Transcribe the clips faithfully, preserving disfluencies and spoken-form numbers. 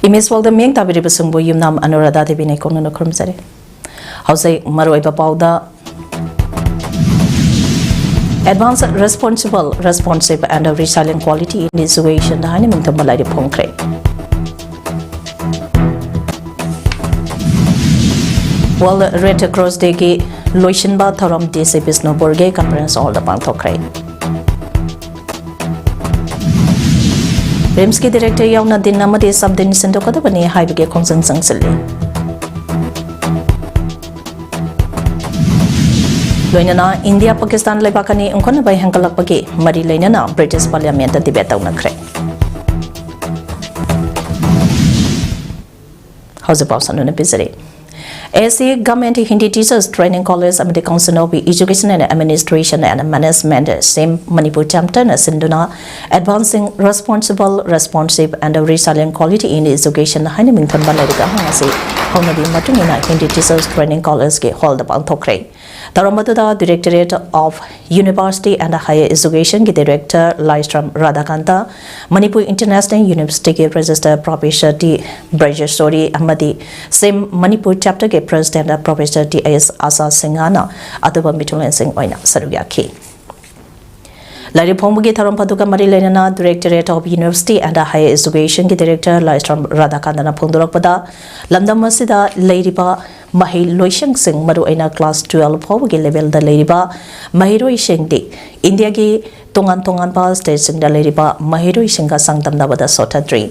Image Worldꯗ ꯃꯤꯠꯌꯦꯡ ꯇꯥꯕꯤꯔꯤꯕꯁꯤꯡꯕꯨ ꯌꯨꯝꯅꯥꯝ ꯑꯅꯨꯔꯥꯙꯥ ꯗꯦꯕꯤꯅ ꯏꯀꯣꯛꯅꯅ ꯈꯨꯔꯨꯝꯖꯔꯤ꯫ ꯍꯧꯖꯤꯛ ꯃꯔꯨꯑꯣꯏꯕ ꯄꯥꯎꯗ, Advance Responsible, Responsive and Resilient Quality in Education ꯍꯥꯏꯅ ꯃꯤꯡꯊꯣꯟꯕ ꯂꯥꯏꯔꯤꯛ ꯐꯣꯡꯈ꯭ꯔꯦ꯫ World Red Cross Dayꯒꯤ ꯂꯣꯏꯁꯤꯟꯕ ꯊꯧꯔꯝ ꯗꯤ ꯁꯤ ꯕꯤꯁꯅꯨꯄꯨꯔꯒꯤ conference hallꯗ ꯄꯥꯡꯊꯣꯛꯈ꯭ꯔꯦ꯫ RIMSꯀꯤ director ꯌꯥꯎꯅ dean ꯑꯃꯗꯤ sub dean ꯁꯤꯟꯗꯣꯛꯀꯗꯕꯅꯤ ꯍꯥꯏꯕꯒꯤ ꯈꯣꯡꯖꯪ ꯆꯪꯁꯤꯜꯂꯤ꯫ ꯂꯣꯏꯅꯅ ꯏꯟꯗꯤꯌꯥ ꯄꯥꯀꯤꯁꯇꯥꯟ ꯂꯩꯕꯥꯛ ꯑꯅꯤ ꯎꯪꯈꯠꯅꯕ ꯍꯦꯟꯒꯠꯂꯛꯄꯒꯤ ꯃꯔꯤ ꯂꯩꯅꯅ British Parliamentꯇ debate ꯇꯧꯅꯈ꯭ꯔꯦ꯫ ꯍꯧꯖꯤꯛ ꯄꯥꯎ ꯁꯟꯗꯣꯛꯅ ꯄꯤꯖꯔꯤ꯫ A C Government Hindi Teachers Training College ꯑꯃꯗꯤ Council of Education and Administration and Management, SEM, Manipur chapterꯅ ꯁꯤꯟꯗꯨꯅ Advancing Responsible, Responsive and Resilient Quality in Education ꯍꯥꯏꯅ ꯃꯤꯡꯊꯣꯟꯕ ꯂꯥꯏꯔꯤꯛ ꯑꯃ ꯉꯁꯤ ꯍꯧꯅꯕꯤ ꯃꯇꯨꯡ ꯏꯟꯅ Hindi Teachers Training Collegeꯀꯤ hallꯗ ꯄꯥꯡꯊꯣꯛꯈ꯭ꯔꯦ꯫ ꯊꯧꯔꯝ ꯑꯗꯨꯗ Directorate of University and Higher Educationꯒꯤ director ꯂꯥꯏꯁ꯭ꯔꯝ ꯔꯥꯙꯥꯀꯥꯟꯇ, ꯃꯅꯤꯄꯨꯔ International Universityꯒꯤ registrar Professor ꯇꯤ ꯕ꯭ꯔꯖꯦꯁꯣꯔꯤ ꯑꯃꯗꯤ SEM ꯃꯅꯤꯄꯨꯔ chapterꯒꯤ president Professor T S Asha ꯁꯤꯡꯍꯅ ꯑꯇꯣꯞꯄ ꯃꯤꯊꯨꯡꯂꯦꯟꯁꯤꯡ ꯑꯣꯏꯅ ꯁꯔꯨꯛ ꯌꯥꯈꯤ꯫ ꯂꯥꯏꯔꯤꯛ ꯐꯣꯡꯕꯒꯤ ꯊꯧꯔꯝ ꯑꯗꯨꯒ ꯃꯔꯤ ꯂꯩꯅꯅ Directorate of University and Higher Educationꯒꯤ director ꯂꯥꯏꯁ꯭ꯔꯝ ꯔꯥꯙꯥꯀꯥꯟꯇꯅ ꯐꯣꯡꯗꯣꯔꯛꯄꯗ, ꯂꯝꯗꯝ ꯑꯁꯤꯗ ꯂꯩꯔꯤꯕ ꯃꯍꯩꯂꯣꯏꯁꯪꯁꯤꯡ, ꯃꯔꯨꯑꯣꯏꯅ class twelve ꯐꯥꯎꯕꯒꯤ levelꯗ ꯂꯩꯔꯤꯕ ꯃꯍꯩꯔꯣꯏꯁꯤꯡꯗꯤ ꯏꯟꯗꯤꯌꯥꯒꯤ ꯇꯣꯉꯥꯟ ꯇꯣꯉꯥꯟꯕ stateꯁꯤꯡꯗ ꯂꯩꯔꯤꯕ ꯃꯍꯩꯔꯣꯏꯁꯤꯡꯒ ꯆꯥꯡꯗꯝꯅꯕꯗ ꯁꯣꯠꯊꯗ꯭ꯔꯤ꯫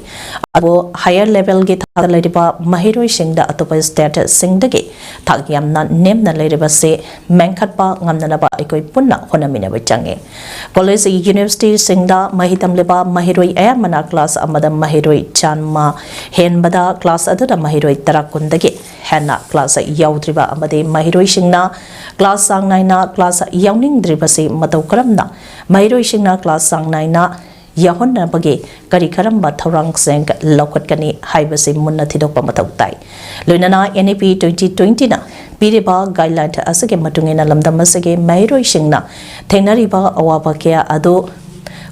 ꯑꯗꯨꯕꯨ higher levelꯒꯤ ꯊꯥꯛꯇ ꯂꯩꯔꯤꯕ ꯃꯍꯩꯔꯣꯏꯁꯤꯡꯗ ꯑꯇꯣꯞꯄ stateꯁꯤꯡꯗꯒꯤ ꯊꯥꯛ ꯌꯥꯝꯅ ꯅꯦꯝꯅ ꯂꯩꯔꯤꯕꯁꯤ ꯃꯦꯟꯈꯠꯄ ꯉꯝꯅꯅꯕ ꯑꯩꯈꯣꯏ ꯄꯨꯟꯅ ꯍꯣꯠꯅꯃꯤꯟꯅꯕ ꯆꯪꯏ꯫ College, universityꯁꯤꯡꯗ ꯃꯍꯩ ꯇꯝꯂꯤꯕ ꯃꯍꯩꯔꯣꯏ ꯑꯌꯥꯝꯕꯅ class ꯑꯃꯗ ꯃꯍꯩꯔꯣꯏ ꯆꯥꯝꯃ ꯍꯦꯟꯕꯗ class ꯑꯗꯨꯗ ꯃꯍꯩꯔꯣꯏ ꯇꯔꯥ ꯀꯨꯟꯗꯒꯤ ꯍꯦꯟꯅ class ꯌꯥꯎꯗ꯭ꯔꯤꯕ ꯑꯃꯗꯤ ꯃꯍꯩꯔꯣꯏꯁꯤꯡꯅ class ꯆꯥꯡ ꯅꯥꯏꯅ class ꯌꯥꯎꯅꯤꯡꯗ꯭ꯔꯤꯕꯁꯤ ꯃꯇꯧ ꯀꯔꯝꯅ ꯃꯍꯩꯔꯣꯏꯁꯤꯡꯅ class ꯆꯥꯡ ꯅꯥꯏꯅ ꯌꯥꯎꯍꯟꯅꯕꯒꯤ ꯀꯔꯤ ꯀꯔꯝꯕ ꯊꯧꯔꯥꯡꯁꯤꯡ ꯂꯧꯈꯠꯀꯅꯤ ꯍꯥꯏꯕꯁꯤ ꯃꯨꯟꯅ ꯊꯤꯗꯣꯛꯄ ꯃꯊꯧ ꯇꯥꯏ꯫ ꯂꯣꯏꯅꯅ N E P twenty twentyꯅ ꯄꯤꯔꯤꯕ guideline ꯑꯁꯤꯒꯤ ꯃꯇꯨꯡ ꯏꯟꯅ ꯂꯝꯗꯝ ꯑꯁꯤꯒꯤ ꯃꯍꯩꯔꯣꯏꯁꯤꯡꯅ ꯊꯦꯡꯅꯔꯤꯕ ꯑꯋꯥꯕ ꯀꯌꯥ ꯑꯗꯨ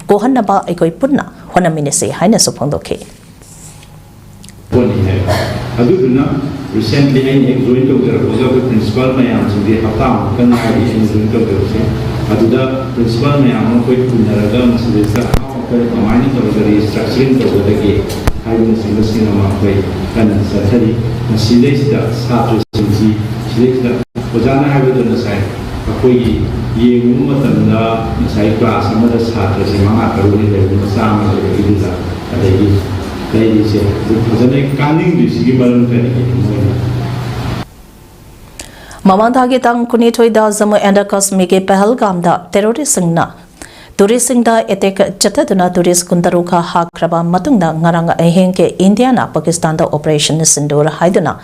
ꯀꯣꯛꯍꯟꯅꯕ ꯑꯩꯈꯣꯏ ꯄꯨꯟꯅ ꯍꯣꯠꯅꯃꯤꯟꯅꯁꯤ ꯍꯥꯏꯅꯁꯨ ꯐꯣꯡꯗꯣꯛꯈꯤ꯫ ꯄꯣꯠꯅꯤ ꯍꯥꯏꯕ꯫ ꯑꯗꯨꯗꯨꯅ recently ꯑꯩꯅ ꯍꯦꯛ join ꯇꯧꯖꯔꯛꯄꯒ ꯑꯩꯈꯣꯏ principal ꯃꯌꯥꯝꯁꯤꯡꯗꯤ ꯍꯞꯇꯥꯃꯨꯛꯇ ꯉꯥꯏꯔꯤ ꯑꯩꯅ join ꯇꯧꯖꯔꯛꯄꯁꯦ꯫ ꯑꯗꯨꯗ principal ꯃꯌꯥꯝ ꯑꯃ ꯑꯩꯈꯣꯏ ꯎꯅꯔꯒ ꯃꯁꯤꯗꯩꯁꯤꯗ ꯑꯩꯈꯣꯏꯅ ꯀꯃꯥꯏꯅ ꯇꯧꯔꯒ restructuring ꯇꯧꯒꯗꯒꯦ ꯍꯥꯏꯕꯅꯆꯤꯡꯕꯁꯤꯡ ꯑꯃ ꯑꯩꯈꯣꯏ ꯀꯟꯅ ꯆꯠꯊꯔꯤ꯫ ꯃꯁꯤꯗꯩꯁꯤꯗ ꯁꯥꯇ꯭ꯔꯁꯤꯡꯁꯤ ꯁꯤꯗꯩꯁꯤꯗ ꯑꯣꯖꯥꯅ ꯍꯥꯏꯕꯗꯣ ꯉꯁꯥꯏ ꯑꯩꯈꯣꯏꯒꯤ ꯌꯦꯡꯉꯨꯕ ꯃꯇꯝꯗ ꯉꯁꯥꯏ class ꯑꯃꯗ ꯁꯥꯇ꯭ꯔꯁꯦ ꯃꯉꯥ ꯇꯔꯨꯛ ꯂꯩꯕ ꯃꯆꯥ ꯑꯃ ꯂꯩꯕꯒꯤꯗꯨꯗ ꯑꯗꯒꯤ ꯂꯩꯔꯤꯁꯦ ꯑꯗꯨ ꯐꯖꯅ ꯀꯥꯅꯤꯡꯗ꯭ꯔꯤꯁꯤꯒꯤ ꯃꯔꯝ ꯀꯔꯤꯒꯤꯅꯣ ꯃꯣꯏꯅ? ꯃꯃꯥꯡ ꯊꯥꯒꯤ ꯇꯥꯡ ꯀꯨꯟꯅꯤꯊꯣꯏꯗ ꯖꯝꯃꯨ ꯑꯦꯟ ꯀꯥꯁꯃꯤꯔꯒꯤ ꯄꯍꯜꯒꯥꯝꯗ terroristꯁꯤꯡꯅ touristꯁꯤꯡꯗ attack ꯆꯠꯊꯗꯨꯅ tourist ꯀꯨꯟꯇꯔꯨꯛ ꯍꯥꯠꯈ꯭ꯔꯕ ꯃꯇꯨꯡꯗ ꯉꯔꯥꯡ ꯑꯍꯤꯡꯒꯤ ꯏꯟꯗꯤꯌꯥꯅ ꯄꯥꯀꯤꯁꯇꯥꯟꯗ Operation Sindoor ꯍꯥꯏꯗꯨꯅ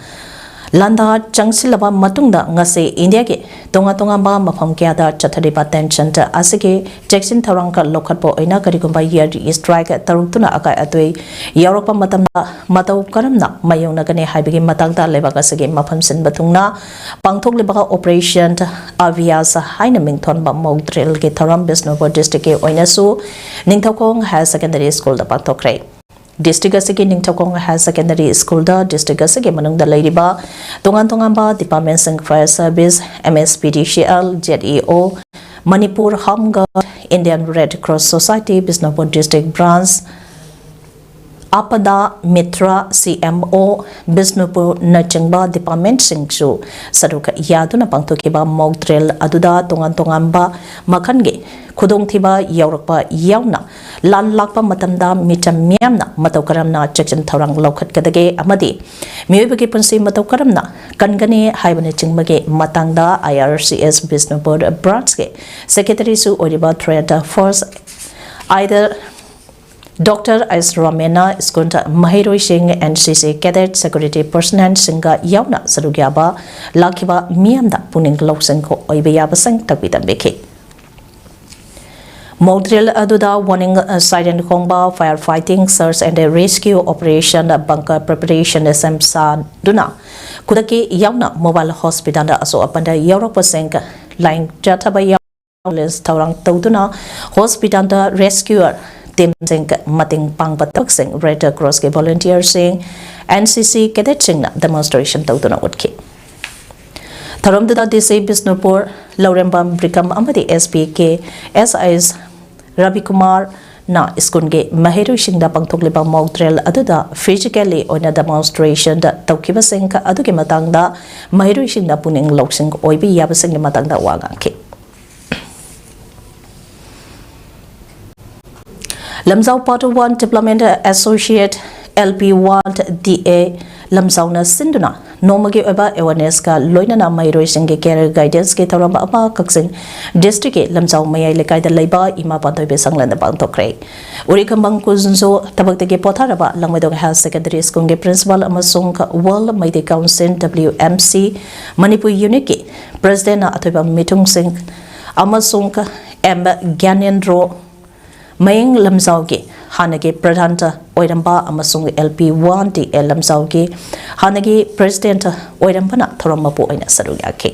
ꯂꯥꯟꯗꯥ ꯆꯪꯁꯤꯜꯂꯕ ꯃꯇꯨꯡꯗ ꯉꯁꯤ ꯏꯟꯗꯤꯌꯥꯒꯤ ꯇꯣꯉꯥꯟ ꯇꯣꯉꯥꯟꯕ ꯃꯐꯝ ꯀꯌꯥꯗ ꯆꯠꯊꯔꯤꯕ tension ꯑꯁꯤꯒꯤ ꯆꯦꯛꯁꯤꯟ ꯊꯧꯔꯥꯡ ꯂꯧꯈꯠꯄ ꯑꯣꯏꯅ ꯀꯔꯤꯒꯨꯝꯕ air strike ꯇꯧꯔꯛꯇꯨꯅ ꯑꯀꯥꯏ ꯑꯇꯣꯏ ꯌꯥꯎꯔꯛꯄ ꯃꯇꯝꯗ ꯃꯇꯧ ꯀꯔꯝꯅ ꯃꯥꯌꯣꯛꯅꯒꯅꯤ ꯍꯥꯏꯕꯒꯤ ꯃꯇꯥꯡꯗ ꯂꯩꯕꯥꯛ ꯑꯁꯤꯒꯤ ꯃꯐꯝ ꯁꯤꯟꯕ ꯊꯨꯡꯅ ꯄꯥꯡꯊꯣꯛꯂꯤꯕ Operation Abhyas ꯍꯥꯏꯅ ꯃꯤꯡꯊꯣꯟꯕ mock drillꯒꯤ ꯊꯧꯔꯝ ꯕꯤꯁꯅꯨꯄꯨꯔ districtꯀꯤ ꯑꯣꯏꯅꯁꯨ ꯅꯤꯡꯊꯧꯈꯣꯡ Higher Secondary Schoolꯗ ꯄꯥꯡꯊꯣꯛꯈ꯭ꯔꯦ꯫ District ꯑꯁꯤꯒꯤ ꯅꯤꯡꯊꯧꯈꯣꯡ Higher Secondary Schoolꯗ district ꯑꯁꯤꯒꯤ ꯃꯅꯨꯡꯗ ꯂꯩꯔꯤꯕ ꯇꯣꯉꯥꯟ ꯇꯣꯉꯥꯟꯕ departmentꯁꯤꯡ, fire service, M S P D C L, Z E O, Manipur Home Guard, Indian Red Cross Society, Bishnupur District Branch, Apada Mitra, C M O, ꯕꯤꯁꯅꯨꯄꯨꯔꯅꯆꯤꯡꯕ departmentꯁꯤꯡꯁꯨ ꯁꯔꯨꯛ ꯌꯥꯗꯨꯅ ꯄꯥꯡꯊꯣꯛꯈꯤꯕ mock drill ꯑꯗꯨꯗ ꯇꯣꯉꯥꯟ ꯇꯣꯉꯥꯟꯕ ꯃꯈꯜꯒꯤ ꯈꯨꯗꯣꯡꯊꯤꯕ ꯌꯥꯎꯔꯛꯄ ꯌꯥꯎꯅ ꯂꯥꯟ ꯂꯥꯛꯄ ꯃꯇꯝꯗ ꯃꯤꯆꯝ ꯃꯤꯌꯥꯝꯅ ꯃꯇꯧ ꯀꯔꯝꯅ ꯆꯦꯛꯁꯤꯟ ꯊꯧꯔꯥꯡ ꯂꯧꯈꯠꯀꯗꯒꯦ ꯑꯃꯗꯤ ꯃꯤꯑꯣꯏꯕꯒꯤ ꯄꯨꯟꯁꯤ ꯃꯇꯧ ꯀꯔꯝꯅ ꯀꯟꯒꯅꯤ ꯍꯥꯏꯕꯅꯆꯤꯡꯕꯒꯤ ꯃꯇꯥꯡꯗ I R C S Bishnupur branchꯀꯤ secretaryꯁꯨ ꯑꯣꯏꯔꯤꯕ threat force ꯑꯥꯏꯗ Doctor S Ramena, school ꯃꯍꯩꯔꯣꯏꯁꯤꯡ, N C C cadet, security personnelꯁꯤꯡꯒ ꯌꯥꯎꯅ ꯁꯔꯨꯛ ꯌꯥꯕ ꯂꯥꯛꯈꯤꯕ ꯃꯤꯌꯥꯝꯗ ꯄꯨꯛꯅꯤꯡ ꯂꯧꯁꯤꯡ ꯑꯣꯏꯕ ꯌꯥꯕꯁꯤꯡ ꯇꯥꯛꯄꯤ ꯇꯝꯕꯤꯈꯤ꯫ Mock drill ꯑꯗꯨꯗ warning siren ꯈꯣꯡꯕ, fire fighting, search and rescue operation, bunker preparation ꯁꯦꯝ ꯁꯥꯗꯨꯅ ꯈꯨꯗꯛꯀꯤ ꯌꯥꯎꯅ mobile hospitalꯗ ꯑꯁꯣꯛ ꯑꯄꯟꯗ ꯌꯥꯎꯔꯛꯄꯁꯤꯡ ꯂꯥꯏꯌꯦꯡ ꯆꯠꯊꯕ ꯌꯥꯎ ambulance ꯊꯧꯔꯥꯡ ꯇꯧꯗꯨꯅ hospitalꯗ rescuer ꯇꯤꯝꯁꯤꯡ ꯃꯇꯦꯡ ꯄꯥꯡꯕ ꯊꯕꯛꯁꯤꯡ Red Crossꯀꯤ volunteerꯁꯤꯡ, N C C cadetꯁꯤꯡꯅ demonstration ꯇꯧꯗꯨꯅ ꯎꯠꯈꯤ꯫ ꯊꯧꯔꯝꯗꯨꯗ D C ꯕꯤꯁꯅꯨꯄꯨꯔ, ꯂꯧꯔꯦꯝꯕꯝ ꯕ꯭ꯔꯤꯀꯝ ꯑꯃꯗꯤ S P K S I S ꯔꯕꯤꯀꯨꯃꯥꯔꯅ ꯁ꯭ꯀꯨꯜꯒꯤ ꯃꯍꯩꯔꯣꯏꯁꯤꯡꯗ ꯄꯥꯡꯊꯣꯛꯂꯤꯕ mock drill ꯑꯗꯨꯗ physically ꯑꯣꯏꯅ demonstrationꯗ ꯇꯧꯈꯤꯕꯁꯤꯡ ꯑꯗꯨꯒꯤ ꯃꯇꯥꯡꯗ ꯃꯍꯩꯔꯣꯏꯁꯤꯡꯅ ꯄꯨꯛꯅꯤꯡ ꯂꯧꯁꯤꯡ ꯑꯣꯏꯕ ꯌꯥꯕꯁꯤꯡꯒꯤ ꯃꯇꯥꯡꯗ ꯋꯥ ꯉꯥꯡꯈꯤ꯫ ꯂꯝꯖꯥꯎ Part One Development Associate L P one D A ꯂꯝꯖꯥꯎꯅ ꯁꯤꯟꯗꯨꯅ ꯅꯣꯡꯃꯒꯤ ꯑꯣꯏꯕ awarenessꯀ ꯂꯣꯏꯅꯅ ꯃꯍꯩꯔꯣꯏꯁꯤꯡꯒꯤ career guidanceꯀꯤ ꯊꯧꯔꯝ ꯑꯃ ꯀꯛꯆꯤꯡ districtꯀꯤ ꯂꯝꯖꯥꯎ ꯃꯌꯥꯏ ꯂꯩꯀꯥꯏꯗ ꯂꯩꯕ ꯏꯃꯥ ꯄꯥꯟꯊꯣꯏꯕꯤ ꯁꯪꯂꯦꯟꯗ ꯄꯥꯡꯊꯣꯛꯈ꯭ꯔꯦ꯫ ꯎꯔꯤꯈꯝꯕꯝ ꯀꯨꯟꯖꯣ ꯊꯕꯛꯇꯒꯤ ꯄꯣꯊꯥꯔꯕ ꯂꯥꯡꯃꯩꯗꯣꯡ Higher Secondary Schoolꯒꯤ principal ꯑꯃꯁꯨꯡ World Meitei Council W M C Manipur unitꯀꯤ presidentꯅ ꯑꯊꯣꯏꯕ ꯃꯤꯊꯨꯡꯁꯤꯡ ꯑꯃꯁꯨꯡ M ꯒ꯭ꯌꯥꯅꯦꯟꯗ꯭ꯔꯣ ꯃꯌꯦꯡ ꯂꯝꯖꯥꯎꯒꯤ ꯍꯥꯟꯅꯒꯤ ꯄ꯭ꯔꯙꯥꯟꯇ ꯑꯣꯏꯔꯝꯕ ꯑꯃꯁꯨꯡ L P one D A ꯂꯝꯖꯥꯎꯒꯤ ꯍꯥꯟꯅꯒꯤ president ꯑꯣꯏꯔꯝꯕꯅ ꯊꯧꯔꯝ ꯃꯄꯨ ꯑꯣꯏꯅ ꯁꯔꯨꯛ ꯌꯥꯈꯤ꯫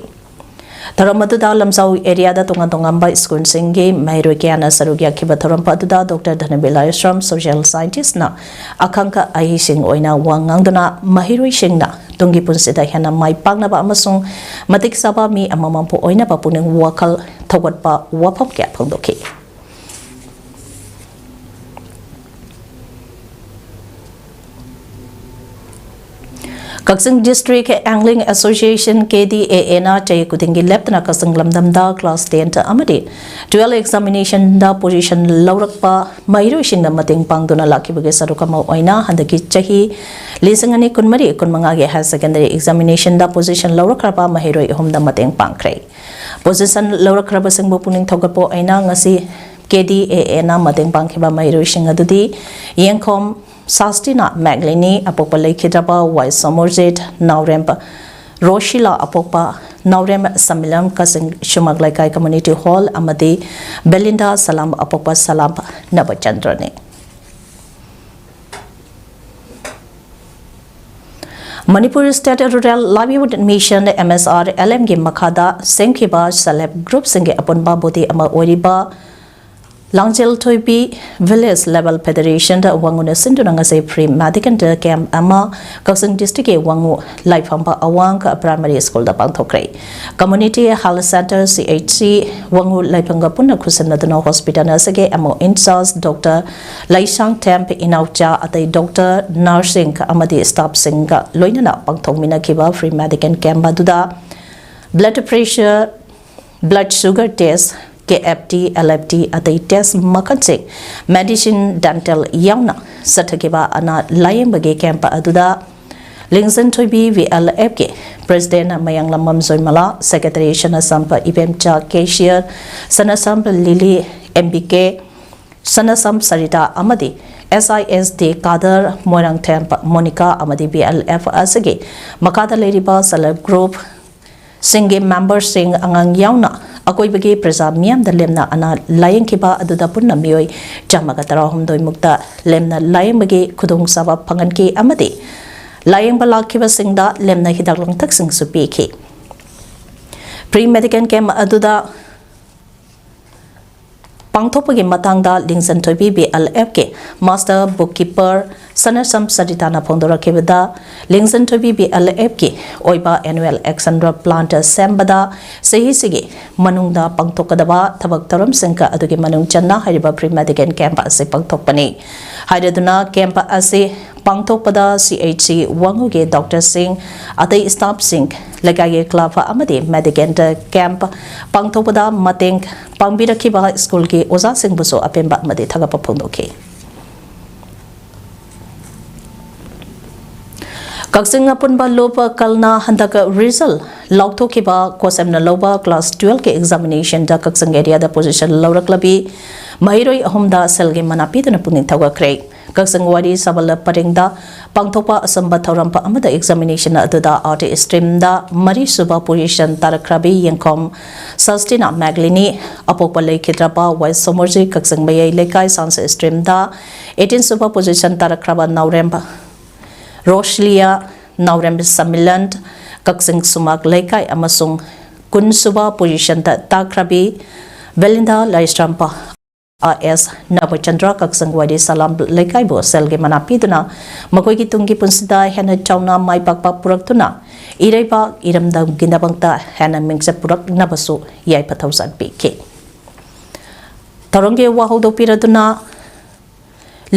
ꯊꯧꯔꯝ ꯑꯗꯨꯗ ꯂꯝꯖꯥꯎ areaꯗ ꯇꯣꯉꯥꯟ ꯇꯣꯉꯥꯟꯕ ꯁ꯭ꯀꯨꯜꯁꯤꯡꯒꯤ ꯃꯍꯩꯔꯣꯏ ꯀꯌꯥꯅ ꯁꯔꯨꯛ ꯌꯥꯈꯤꯕ ꯊꯧꯔꯝ ꯑꯗꯨꯗ Doctor ꯙꯅꯕꯤꯔ ꯂꯥꯏꯁ꯭ꯔꯝ social scientistꯅ ꯑꯈꯪ ꯑꯍꯩꯁꯤꯡ ꯑꯣꯏꯅ ꯋꯥ ꯉꯥꯡꯗꯨꯅ ꯃꯍꯩꯔꯣꯏꯁꯤꯡꯅ ꯇꯨꯡꯒꯤ ꯄꯨꯟꯁꯤꯗ ꯍꯦꯟꯅ ꯃꯥꯏ ꯄꯥꯛꯅꯕ ꯑꯃꯁꯨꯡ ꯃꯇꯤꯛ ꯆꯥꯕ ꯃꯤ ꯑꯃꯃꯝꯕꯨ ꯑꯣꯏꯅꯕ ꯄꯨꯛꯅꯤꯡ ꯋꯥꯈꯜ ꯊꯧꯒꯠꯄ ꯋꯥꯐꯝ ꯀꯌꯥ ꯐꯣꯡꯗꯣꯛꯈꯤ꯫ ꯀꯛꯆꯤꯡ District Angling Association K D A Aꯅ ꯆꯍꯤ ꯈꯨꯗꯤꯡꯒꯤ ꯂꯦꯞꯇꯅ ꯀꯛꯆꯤꯡ ꯂꯝꯗꯝꯗ class ten ꯑꯃꯗꯤ twelve examinationꯗ position ꯂꯧꯔꯛꯄ ꯃꯍꯩꯔꯣꯏꯁꯤꯡꯗ ꯃꯇꯦꯡ ꯄꯥꯡꯗꯨꯅ ꯂꯥꯛꯈꯤꯕꯒꯤ ꯁꯔꯨꯛ ꯑꯃ ꯑꯣꯏꯅ ꯍꯟꯗꯛꯀꯤ ꯆꯍꯤ ꯂꯤꯁꯤꯡ ꯑꯅꯤ ꯀꯨꯟꯃꯔꯤ ꯀꯨꯟꯃꯉꯥꯒꯤ Higher Secondary examinationꯗ position ꯂꯧꯔꯛꯈ꯭ꯔꯕ ꯃꯍꯩꯔꯣꯏ ꯑꯍꯨꯝꯗ ꯃꯇꯦꯡ ꯄꯥꯡꯈ꯭ꯔꯦ꯫ Position ꯂꯧꯔꯛꯈ꯭ꯔꯕꯁꯤꯡꯕꯨ ꯄꯨꯛꯅꯤꯡ ꯊꯧꯒꯠꯄ ꯑꯣꯏꯅ ꯉꯁꯤ K D A Aꯅ ꯃꯇꯦꯡ ꯄꯥꯡꯈꯤꯕ ꯃꯍꯩꯔꯣꯏꯁꯤꯡ ꯑꯗꯨꯗꯤ ꯌꯦꯡꯈꯣꯝ ꯁꯥꯁꯇꯤꯅ ꯃꯦꯒꯂꯤꯅꯤ, ꯑꯄꯣꯛꯄ ꯂꯩꯈꯤꯗ꯭ꯔꯕ ꯋꯥꯏ ꯁꯣꯃꯣꯔꯖꯤꯠ, ꯅꯥꯎꯔꯦꯝ ꯔꯣꯁꯤꯂꯥ, ꯑꯄꯣꯛꯄ ꯅꯥꯎꯔꯦꯝ ꯁꯃꯤꯂꯝ, ꯀꯛꯆꯤꯡ ꯁꯨꯃꯥꯛ ꯂꯩꯀꯥꯏ community hall, ꯑꯃꯗꯤ ꯕꯦꯂꯤꯟꯗꯥ ꯁꯂꯥꯝ, ꯑꯄꯣꯛꯄ ꯁꯂꯥꯝ ꯅꯕꯆꯟꯗ꯭ꯔꯅꯤ꯫ Manipur State Rural Livelihood Mission, M S R L Mꯒꯤ ꯃꯈꯥꯗ ꯁꯦꯝꯈꯤꯕ self help groupꯁꯤꯡꯒꯤ ꯑꯄꯨꯟꯕ body ꯑꯃ ꯑꯣꯏꯔꯤꯕ ꯂꯥꯡꯖꯦꯜ ꯊꯣꯏꯕꯤ Village Level Federation ꯗ ꯋꯥꯉꯨꯅ ꯁꯤꯟꯗꯨꯅ ꯉꯁꯤ free medical camp ꯑꯃ ꯀꯛꯆꯤꯡ district ꯀꯤ ꯋꯥꯉꯨ ꯂꯥꯏꯐꯝꯕ ꯑꯋꯥꯡ primary school ꯗ ꯄꯥꯡꯊꯣꯛꯈ꯭ꯔꯦ꯫ Community Health Center, C H C, ꯋꯥꯉꯨ ꯂꯥꯏꯐꯝꯒ ꯄꯨꯟꯅ ꯈꯨꯠꯁꯝꯅꯗꯨꯅ hospital ꯑꯁꯤꯒꯤ ꯑꯃꯨꯛ in charge Doctor ꯂꯩꯁꯥꯡꯊꯦꯝ ꯏꯅꯥꯎꯆꯥ, ꯑꯇꯩ doctor, nurse ꯁꯤꯡ ꯑꯃꯗꯤ staff ꯁꯤꯡꯒ ꯂꯣꯏꯅꯅ ꯄꯥꯡꯊꯣꯛꯃꯤꯟꯅꯈꯤꯕ free medical camp ꯑꯗꯨꯗ blood pressure, blood sugar test, K F T, L F T, ꯑꯇꯩ test ꯃꯈꯜꯁꯤꯡ, medicine, dental ꯌꯥꯎꯅ ꯆꯠꯊꯈꯤꯕ ꯑꯅꯥ ꯂꯥꯌꯦꯡꯕꯒꯤ camp ꯑꯗꯨꯗ ꯂꯤꯡꯖꯟ ꯊꯣꯏꯕꯤ V L F ꯀꯤ President ꯃꯌꯥꯡꯂꯝ ꯃꯝꯖꯣꯏꯃꯂꯥ, Secretary ꯁꯅꯥꯁꯝꯕ ꯏꯕꯦꯝꯆꯥ, Cashier ꯁꯅꯥꯁꯝꯕ ꯂꯤꯂꯤ, M B K ꯁꯅꯥꯁꯝ ꯁꯔꯤꯇꯥ ꯑꯃꯗꯤ S I S D cadre Moirangthem Monica ꯑꯃꯗꯤ V L F ꯑꯁꯤꯒꯤ ꯃꯈꯥꯗ ꯂꯩꯔꯤꯕ self help group ꯁꯤꯡꯒꯤ member ꯁꯤꯡ, ꯑꯉꯥꯡ ꯌꯥꯎꯅ ꯑꯀꯣꯏꯕꯒꯤ ꯄ꯭ꯔꯖꯥ ꯃꯤꯌꯥꯝꯗ ꯂꯦꯝꯅ ꯑꯅꯥ ꯂꯥꯌꯦꯡꯈꯤꯕ ꯑꯗꯨꯗ ꯄꯨꯟꯅ ꯃꯤꯑꯣꯏ ꯆꯥꯝꯃꯒ ꯇꯔꯥꯍꯨꯝꯗꯣꯏ ꯃꯨꯛꯇ ꯂꯦꯝꯅ ꯂꯥꯌꯦꯡꯕꯒꯤ ꯈꯨꯗꯣꯡꯆꯥꯕ ꯐꯪꯍꯟꯈꯤ ꯑꯃꯗꯤ ꯂꯥꯌꯦꯡꯕ ꯂꯥꯛꯈꯤꯕꯁꯤꯡꯗ ꯂꯦꯝꯅ ꯍꯤꯗꯥꯛ ꯂꯥꯡꯊꯛꯁꯤꯡꯁꯨ ꯄꯤꯈꯤ꯫ Free medical camp ꯑꯗꯨꯗ ꯄꯥꯡꯊꯣꯛꯄꯒꯤ ꯃꯇꯥꯡꯗ ꯂꯤꯡꯖꯟꯊꯣꯏꯕꯤ V L F ꯀꯤ Master Bookkeeper ꯁꯅꯥꯁꯝ ꯁꯔꯤꯇꯥꯅ ꯐꯣꯡꯗꯣꯔꯛꯈꯤꯕꯗ, ꯂꯤꯡꯖꯟꯊꯣꯏꯕꯤ V L F ꯀꯤ ꯑꯣꯏꯕ annual action plan ꯁꯦꯝꯕꯗ ꯆꯍꯤꯁꯤꯒꯤ ꯃꯅꯨꯡꯗ ꯄꯥꯡꯊꯣꯛꯀꯗꯕ ꯊꯕꯛ ꯊꯧꯔꯝꯁꯤꯡꯒ ꯑꯗꯨꯒꯤ ꯃꯅꯨꯡ ꯆꯟꯅ ꯍꯥꯏꯔꯤꯕ free medical camp ꯑꯁꯤ ꯄꯥꯡꯊꯣꯛꯄꯅꯤ꯫ ꯍꯥꯏꯔꯗꯨꯅ camp ꯑꯁꯤ ꯄꯥꯡꯊꯣꯛꯄꯗ C H C ꯋꯥꯉꯨꯒꯤ doctor ꯁꯤꯡ, ꯑꯇꯩ staff ꯁꯤꯡ, ꯂꯩꯀꯥꯏꯒꯤ club ꯑꯃꯗꯤ medical camp ꯄꯥꯡꯊꯣꯛꯄꯗ ꯃꯇꯦꯡ ꯄꯥꯡꯕꯤꯔꯛꯈꯤꯕ school ꯀꯤ ꯑꯣꯖꯥꯁꯤꯡꯕꯨꯁꯨ ꯑꯄꯦꯟꯕ ꯑꯃꯗꯤ ꯊꯥꯒꯠꯄ ꯐꯣꯡꯗꯣꯛꯈꯤ꯫ ꯀꯛꯆꯤꯡ ꯑꯄꯨꯟꯕ ꯂꯨꯞ ꯀꯜꯅ ꯍꯟꯗꯛ result ꯂꯥꯎꯊꯣꯛꯈꯤꯕ ꯀꯣꯁꯦꯝꯅ ꯂꯧꯕ class twelve ꯀꯤ examination ꯗ ꯀꯛꯆꯤꯡ area ꯗ position ꯂꯧꯔꯛꯂꯕꯤ ꯃꯍꯩꯔꯣꯏ ꯑꯍꯨꯝꯗ ꯁꯦꯜꯒꯤ ꯃꯅꯥ ꯄꯤꯗꯨꯅ ꯄꯨꯛꯅꯤꯡ ꯊꯧꯒꯠꯈ꯭ꯔꯦ꯫ ꯀꯛꯆꯤꯡ ꯋꯥꯔꯤ ꯁꯕꯜ ꯄꯔꯦꯡꯗ ꯄꯥꯡꯊꯣꯛꯄ ꯑꯆꯝꯕ ꯊꯧꯔꯝ ꯑꯃꯗ examination ꯑꯗꯨꯗ art stream ꯗ ꯃꯔꯤꯁꯨꯕ position ꯇꯥꯔꯛꯈ꯭ꯔꯕꯤ ꯌꯦꯡꯈꯣꯝ ꯁꯁꯇꯤꯅꯥ ꯃꯦꯒꯂꯤꯅꯤ, ꯑꯄꯣꯛꯄ ꯂꯩꯈꯤꯗ꯭ꯔꯕ ꯋꯥꯏ ꯁꯣꯃꯣꯔꯖꯤ ꯀꯛꯆꯤꯡ ꯃꯌꯥꯏ ꯂꯩꯀꯥꯏ science stream ꯗ eighteen ꯁꯨꯕ position ꯇꯥꯔꯛꯈ꯭ꯔꯕ ꯅꯥꯎꯔꯦꯝ ꯔꯣꯁꯂꯤꯌꯥ, ꯅꯥꯎꯔꯦꯝ ꯁꯃꯤꯂꯟ ꯀꯛꯆꯤꯡ ꯁꯨꯃꯥꯛ ꯂꯩꯀꯥꯏ ꯑꯃꯁꯨꯡ ꯀꯨꯟ ꯁꯨꯕ position ꯗ ꯇꯥꯈ꯭ꯔꯕꯤ ꯕꯦꯂꯤꯟꯗꯥ ꯂꯥꯏꯁ꯭ꯔꯝꯄ ꯑꯥ ꯑꯦꯁ ꯅꯕꯆꯟꯗ꯭ꯔ ꯀꯛꯆꯤꯡ ꯋꯥꯏꯔꯤ ꯁꯂꯥꯝ ꯂꯩꯀꯥꯏꯕꯨ ꯁꯦꯜꯒꯤ ꯃꯅꯥ ꯄꯤꯗꯨꯅ ꯃꯈꯣꯏꯒꯤ ꯇꯨꯡꯒꯤ ꯄꯨꯟꯁꯤꯗ ꯍꯦꯟꯅ ꯆꯥꯎꯅ ꯃꯥꯏ ꯄꯥꯛꯄ ꯄꯨꯔꯛꯇꯨꯅ ꯏꯔꯩꯕꯥꯛ ꯏꯔꯝꯗꯝꯒꯤꯗꯃꯛꯇ ꯍꯦꯟꯅ ꯃꯤꯡꯆꯠ ꯄꯨꯔꯛꯅꯕꯁꯨ ꯌꯥꯏꯐ ꯊꯧꯖꯥꯜ ꯄꯤꯈꯤ꯫ ꯊꯧꯔꯝꯒꯤ ꯋꯥꯍꯧꯗꯣꯛꯄꯤꯔꯗꯨꯅ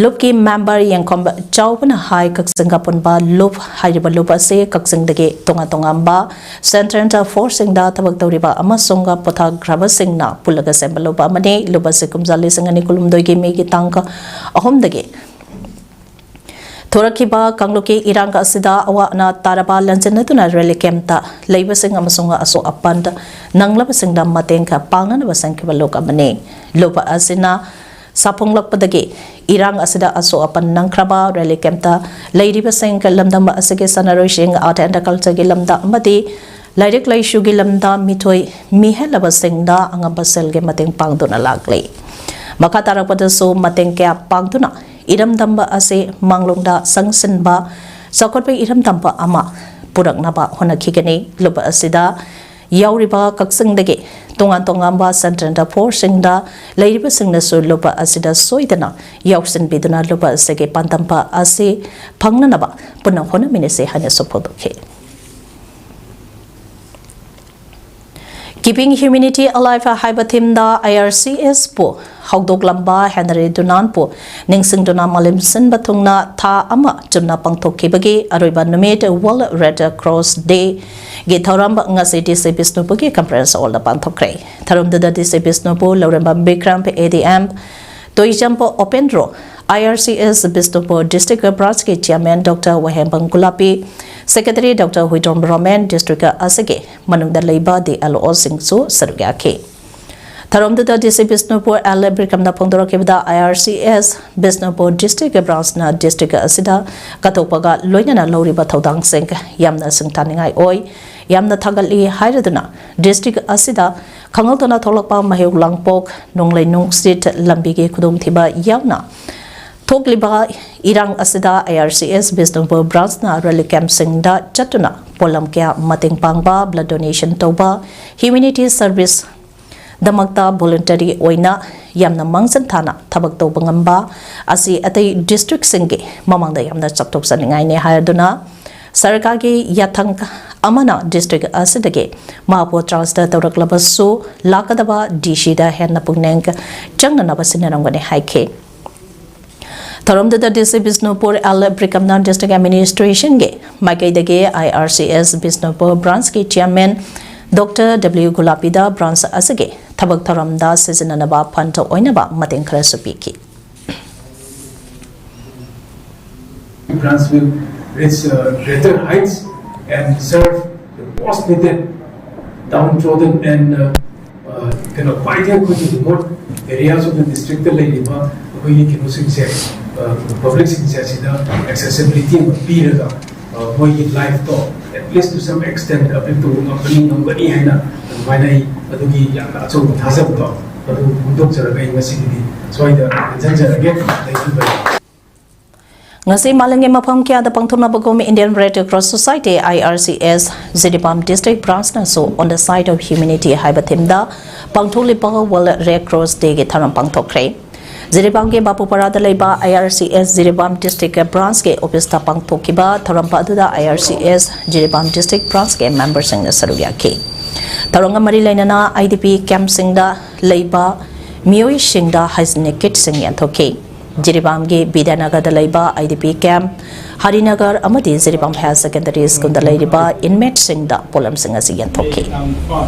ꯂꯨꯞꯀꯤ ꯃꯦꯝꯕꯔ ꯌꯦꯡꯈꯣꯝꯕ ꯆꯥꯎꯕꯅ ꯍꯥꯏ, ꯀꯛꯆꯤꯡ ꯑꯄꯨꯟꯕ ꯂꯨꯞ ꯍꯥꯏꯔꯤꯕ ꯂꯨꯞ ꯑꯁꯤ ꯀꯛꯆꯤꯡꯗꯒꯤ ꯇꯣꯉꯥꯟ ꯇꯣꯉꯥꯟꯕ ꯁꯦꯟꯇ꯭ꯔꯦꯜ ꯐꯣꯔꯁꯁꯤꯡꯗ ꯊꯕꯛ ꯇꯧꯔꯤꯕ ꯑꯃꯁꯨꯡ ꯄꯣꯊꯥꯈ꯭ꯔꯕꯁꯤꯡꯅ ꯄꯨꯜꯂꯒ ꯁꯦꯝꯕ ꯂꯨꯞ ꯑꯃꯅꯤ꯫ ꯂꯨꯞ ꯑꯁꯤ ꯀꯨꯝꯖꯥ ꯂꯤꯁꯤꯡ ꯑꯅꯤ ꯀꯨꯟꯍꯨꯝꯗꯣꯏꯒꯤ ꯃꯦꯒꯤ ꯇꯥꯡ ꯑꯍꯨꯝꯗꯒꯤ ꯊꯣꯔꯛꯈꯤꯕ ꯀꯥꯡꯂꯨꯞꯀꯤ ꯏꯔꯥꯡ ꯑꯁꯤꯗ ꯑꯋꯥ ꯑꯅꯥ ꯇꯥꯔꯕ ꯂꯦꯡꯁꯤꯟꯅꯗꯨꯅ ꯔꯤꯂꯤꯐ ꯀꯦꯝꯞꯇ ꯂꯩꯕꯁꯤꯡ ꯑꯃꯁꯨꯡ ꯑꯁꯣꯛ ꯑꯄꯟ ꯅꯪꯂꯕꯁꯤꯡꯗ ꯃꯇꯦꯡ ꯄꯥꯡꯅꯅꯕ ꯁꯦꯝꯈꯤꯕ ꯂꯨꯞ ꯑꯃꯅꯤ꯫ ꯂꯨꯞ ꯑꯁꯤꯅ ꯁꯥꯐꯣꯡꯂꯛꯄꯗꯒꯤ ꯏꯔꯥꯡ ꯑꯁꯤꯗ ꯑꯁꯣꯛ ꯑꯄꯟ ꯅꯪꯈ꯭ꯔꯕ ꯔꯤꯂꯤꯐ ꯀꯦꯝꯞꯇ ꯂꯩꯔꯤꯕꯁꯤꯡ, ꯂꯝꯗꯝ ꯑꯁꯤꯒꯤ ꯁꯥꯟꯅꯔꯣꯏꯁꯤꯡ, ꯑꯥꯔꯠ ꯑꯦꯟ ꯀꯜꯆꯔꯒꯤ ꯂꯝꯗ ꯑꯃꯗꯤ ꯂꯥꯏꯔꯤꯛ ꯂꯥꯏꯁꯨꯒꯤ ꯂꯝꯗ ꯃꯤꯊꯣꯏ ꯃꯤꯍꯦꯜꯂꯕꯁꯤꯡꯗ ꯑꯉꯝꯕ ꯁꯦꯜꯒꯤ ꯃꯇꯦꯡ ꯄꯥꯡꯗꯨꯅ ꯂꯥꯛꯂꯤ꯫ ꯃꯈꯥ ꯇꯥꯔꯛꯄꯗꯁꯨ ꯃꯇꯦꯡ ꯀꯌꯥ ꯄꯥꯡꯗꯨꯅ ꯏꯔꯝꯗꯝꯕ ꯑꯁꯤ ꯃꯥꯡꯂꯣꯝꯗ ꯆꯪꯁꯤꯟꯕ ꯆꯥꯎꯈꯠꯄ ꯏꯔꯝꯗꯝꯕ ꯑꯃ ꯄꯨꯔꯛꯅꯕ ꯍꯣꯠꯅꯈꯤꯒꯅꯤ꯫ ꯂꯨꯞ ꯑꯁꯤꯗ ꯌꯥꯎꯔꯤꯕ ꯀꯛꯆꯤꯡꯗꯒꯤ ꯇꯣꯉꯥꯟ ꯇꯣꯉꯥꯟꯕ ꯁꯦꯟꯇ꯭ꯔꯦꯜ ꯐꯣꯔꯁꯁꯤꯡꯗ ꯂꯩꯔꯤꯕꯁꯤꯡꯅꯁꯨ ꯂꯨꯞ ꯑꯁꯤꯗ ꯁꯣꯏꯗꯅ ꯌꯥꯎꯁꯤꯟꯕꯤꯗꯨꯅ ꯂꯨꯞ ꯑꯁꯤꯒꯤ ꯄꯥꯟꯗꯝꯕ ꯑꯁꯤ ꯐꯪꯅꯅꯕ ꯄꯨꯟꯅ ꯍꯣꯠꯅꯃꯤꯟꯅꯁꯤ ꯍꯥꯏꯅꯁꯨ ꯐꯣꯡꯗꯣꯛꯈꯤ꯫ Keeping Humanity Alive ꯍꯥꯏꯕ ꯊꯤꯝꯗ ꯑꯥꯏ ꯑꯥꯔ ꯁꯤ ꯑꯦꯁꯄꯨ ꯍꯧꯗꯣꯛꯂꯝꯕ ꯍꯦꯅꯔꯤ ꯗꯨꯅꯥꯟꯄꯨ ꯅꯤꯡꯁꯤꯡꯗꯨꯅ ꯃꯥꯂꯦꯝ ꯁꯤꯟꯕ ꯊꯨꯡꯅ ꯊꯥ ꯑꯃ ꯆꯨꯝꯅ ꯄꯥꯡꯊꯣꯛꯈꯤꯕꯒꯤ ꯑꯔꯣꯏꯕ ꯅꯨꯃꯤꯠ World Red Cross Day ꯒꯤ ꯊꯧꯔꯝ ꯉꯁꯤ ꯗꯤ ꯁꯤ ꯕꯤꯁꯅꯨꯄꯨꯔꯒꯤ ꯀꯟꯐꯔꯦꯟꯁ ꯍꯣꯜꯗ ꯄꯥꯡꯊꯣꯛꯈ꯭ꯔꯦ꯫ ꯊꯧꯔꯝꯗꯨꯗ D C Bishnupur Lourembam Bikram, A D M, Toichampa Upendro, I R C S Bishnupur district ꯕ꯭ꯔꯥꯟꯁꯀꯤ chairman doctor Wahengbam Gulapi, secretary doctor Huidrom Romen, district ꯑꯁꯤꯒꯤ ꯃꯅꯨꯡꯗ ꯂꯩꯕ ꯗꯤ ꯑꯦꯜ ꯑꯣꯁꯤꯡꯁꯨ ꯁꯔꯨꯛ ꯌꯥꯈꯤ꯫ ꯊꯧꯔꯝꯗꯨꯗ D C Bishnupur L A ꯕꯤꯀ꯭ꯔꯝꯅ ꯐꯣꯡꯗꯣꯔꯛꯈꯤꯕꯗ, I R C S Bishnupur district ꯕ꯭ꯔꯥꯟꯁꯅ ꯗꯤꯁꯇ꯭ꯔꯤꯛ ꯑꯁꯤꯗ ꯀꯠꯊꯣꯛꯄꯒ ꯂꯣꯏꯅꯅ ꯂꯧꯔꯤꯕ ꯊꯧꯗꯥꯡꯁꯤꯡ ꯌꯥꯝꯅ ꯁꯤꯡꯊꯥꯅꯤꯡꯉꯥꯏ ꯑꯣꯏ, ꯌꯥꯝꯅ ꯊꯥꯒꯠꯂꯤ ꯍꯥꯏꯔꯗꯨꯅ, ꯗꯤꯁꯇ꯭ꯔꯤꯛ ꯑꯁꯤꯗ ꯈꯪꯍꯧꯗꯅ ꯊꯣꯛꯂꯛꯄ ꯃꯍꯩ ꯂꯥꯡꯄꯣꯛ, ꯅꯣꯡꯂꯩ ꯅꯨꯡꯁꯤꯠ, ꯂꯝꯕꯤꯒꯤ ꯈꯨꯗꯣꯡꯊꯤꯕ ꯌꯥꯎꯅ ꯊꯣꯛꯂꯤꯕ ꯏꯔꯥꯡ ꯑꯁꯤꯗ ꯑꯥꯏ R C S Bishnupur ꯕ꯭ꯔꯥꯟꯁꯅ relief ꯀꯦꯝꯞꯁꯤꯡꯗ ꯆꯠꯇꯨꯅ ꯄꯣꯠꯂꯝ ꯀꯌꯥ ꯃꯇꯦꯡ ꯄꯥꯡꯕ, ꯕ꯭ꯂꯗ ꯗꯣꯅꯦꯁꯟ ꯇꯧꯕ, ꯍ꯭ꯌꯨꯃꯦꯅꯤꯇꯤ ꯁꯔꯚꯤꯁ ꯗꯃꯛꯇ ꯚꯣꯂꯨꯟꯇꯔꯤ ꯑꯣꯏꯅ ꯌꯥꯝꯅ ꯃꯥꯡꯖꯤꯟ ꯊꯥꯅ ꯊꯕꯛ ꯇꯧꯕ ꯉꯝꯕ ꯑꯁꯤ ꯑꯇꯩ districtꯁꯤꯡꯒꯤ ꯃꯃꯥꯡꯗ ꯌꯥꯝꯅ ꯆꯥꯎꯊꯣꯛꯆꯅꯤꯡꯉꯥꯏꯅꯤ ꯍꯥꯏꯗꯨꯅ ꯁꯔꯀꯥꯔꯒꯤ ꯌꯥꯊꯪ ꯑꯃꯅ district ꯑꯁꯤꯗꯒꯤ ꯃꯍꯥꯄꯨꯔ transfer ꯇꯧꯔꯛꯂꯕꯁꯨ ꯂꯥꯛꯀꯗꯕ DCꯗ ꯍꯦꯟꯅ ꯄꯨꯛꯅꯤꯡ ꯆꯪꯅꯅꯕ ꯁꯤꯟꯅꯔꯝꯒꯅꯤ ꯍꯥꯏꯈꯤ꯫ ꯊꯧꯔꯝꯗꯨꯗ DC ꯕꯤꯁꯅꯨꯄꯨꯔ ꯑꯦꯜ ꯕ꯭ꯔꯤꯀꯝꯅ district administrationꯒꯤ ꯃꯥꯏꯀꯩꯗꯒꯤ IRCS Bishnupur branchꯀꯤ chairman Doctor W ꯒꯨꯂꯥꯄꯤꯗ branch ꯑꯁꯤꯒꯤ ꯊꯕꯛ ꯊꯧꯔꯝꯗ ꯁꯤꯖꯤꯟꯅꯅꯕ fund ꯑꯣꯏꯅꯕ ꯃꯇꯦꯡ ꯈꯔꯁꯨ ꯄꯤꯈꯤ꯫ Branch will reach uh, greater heights and serve the most needed, downtrodden and uh, uh, ꯀꯩꯅꯣ ꯈ꯭ꯋꯥꯏꯗꯒꯤ ꯑꯩꯈꯣꯏꯒꯤ remote areas of the districtꯇ ꯂꯩꯔꯤꯕ ꯑꯩꯈꯣꯏꯒꯤ ꯀꯩꯅꯣꯁꯤꯡꯁꯦ, publicꯁꯤꯡꯁꯦ ꯑꯁꯤꯗ accessibility ꯑꯃ ꯄꯤꯔꯒ ꯃꯣꯏꯒꯤ lifeꯇꯣ at least to some extent uplift ꯇꯧꯕ ꯉꯝꯒꯅꯤ ꯉꯝꯒꯅꯤ ꯍꯥꯏꯅ ꯑꯗꯨꯃꯥꯏꯅ ꯑꯩ ꯑꯗꯨꯒꯤ ꯌꯥꯝꯅ ꯑꯆꯧꯕ ꯊꯥꯖꯕꯗꯣ ꯑꯗꯨ ꯐꯣꯡꯗꯣꯛꯆꯔꯒ ꯑꯩ ꯉꯁꯤꯒꯤꯗꯤ ꯁ꯭ꯋꯥꯏꯗ ꯇꯦꯟꯁꯤꯟꯖꯔꯒꯦ꯫ ꯂꯩꯕꯤꯕ ꯉꯁꯤ ꯃꯥꯂꯦꯝꯒꯤ ꯃꯐꯝ ꯀꯌꯥꯗ ꯄꯥꯡꯊꯣꯛꯅꯕꯒꯨꯝ Indian Red Cross Society, IRCS, Jiribam district branchꯅꯁꯨ On the Side of Humanity ꯍꯥꯏꯕ themeꯗ ꯄꯥꯡꯊꯣꯛꯂꯤꯕ World Red Cross Dayꯒꯤ ꯊꯧꯔꯝ ꯄꯥꯡꯊꯣꯛꯈ꯭ꯔꯦ꯫ ꯖꯤꯔꯤꯕꯥꯝꯒꯤ ꯕꯥꯄꯨꯄꯥꯔꯥꯗ ꯂꯩꯕ IRCS ꯖꯤꯔꯤꯕꯥꯝ district branchꯀꯤ officeꯇ ꯄꯥꯡꯊꯣꯛꯈꯤꯕ ꯊꯧꯔꯝ ꯑꯗꯨꯗ IRCS ꯖꯤꯔꯤꯕꯥꯝ district branchꯀꯤ memberꯁꯤꯡꯅ ꯁꯔꯨꯛ ꯌꯥꯈꯤ꯫ ꯊꯧꯔꯝꯒ ꯃꯔꯤ ꯂꯩꯅꯅ IDP campꯁꯤꯡꯗ ꯂꯩꯕ ꯃꯤꯑꯣꯏꯁꯤꯡꯗ hygienic kitꯁꯤꯡ ꯌꯦꯟꯊꯣꯛꯈꯤ꯫ ꯖꯤꯔꯤꯕꯥꯝꯒꯤ ꯕꯤꯗ꯭ꯌꯥꯅꯒꯔꯗ ꯂꯩꯕ IDP camp, ꯍꯔꯤꯅꯒꯔ ꯑꯃꯗꯤ ꯖꯤꯔꯤꯕꯥꯝ Higher Secondary Schoolꯗ ꯂꯩꯔꯤꯕ inmateꯁꯤꯡꯗ ꯄꯣꯠꯂꯝꯁꯤꯡ ꯑꯁꯤ ꯌꯦꯟꯊꯣꯛꯈꯤ꯫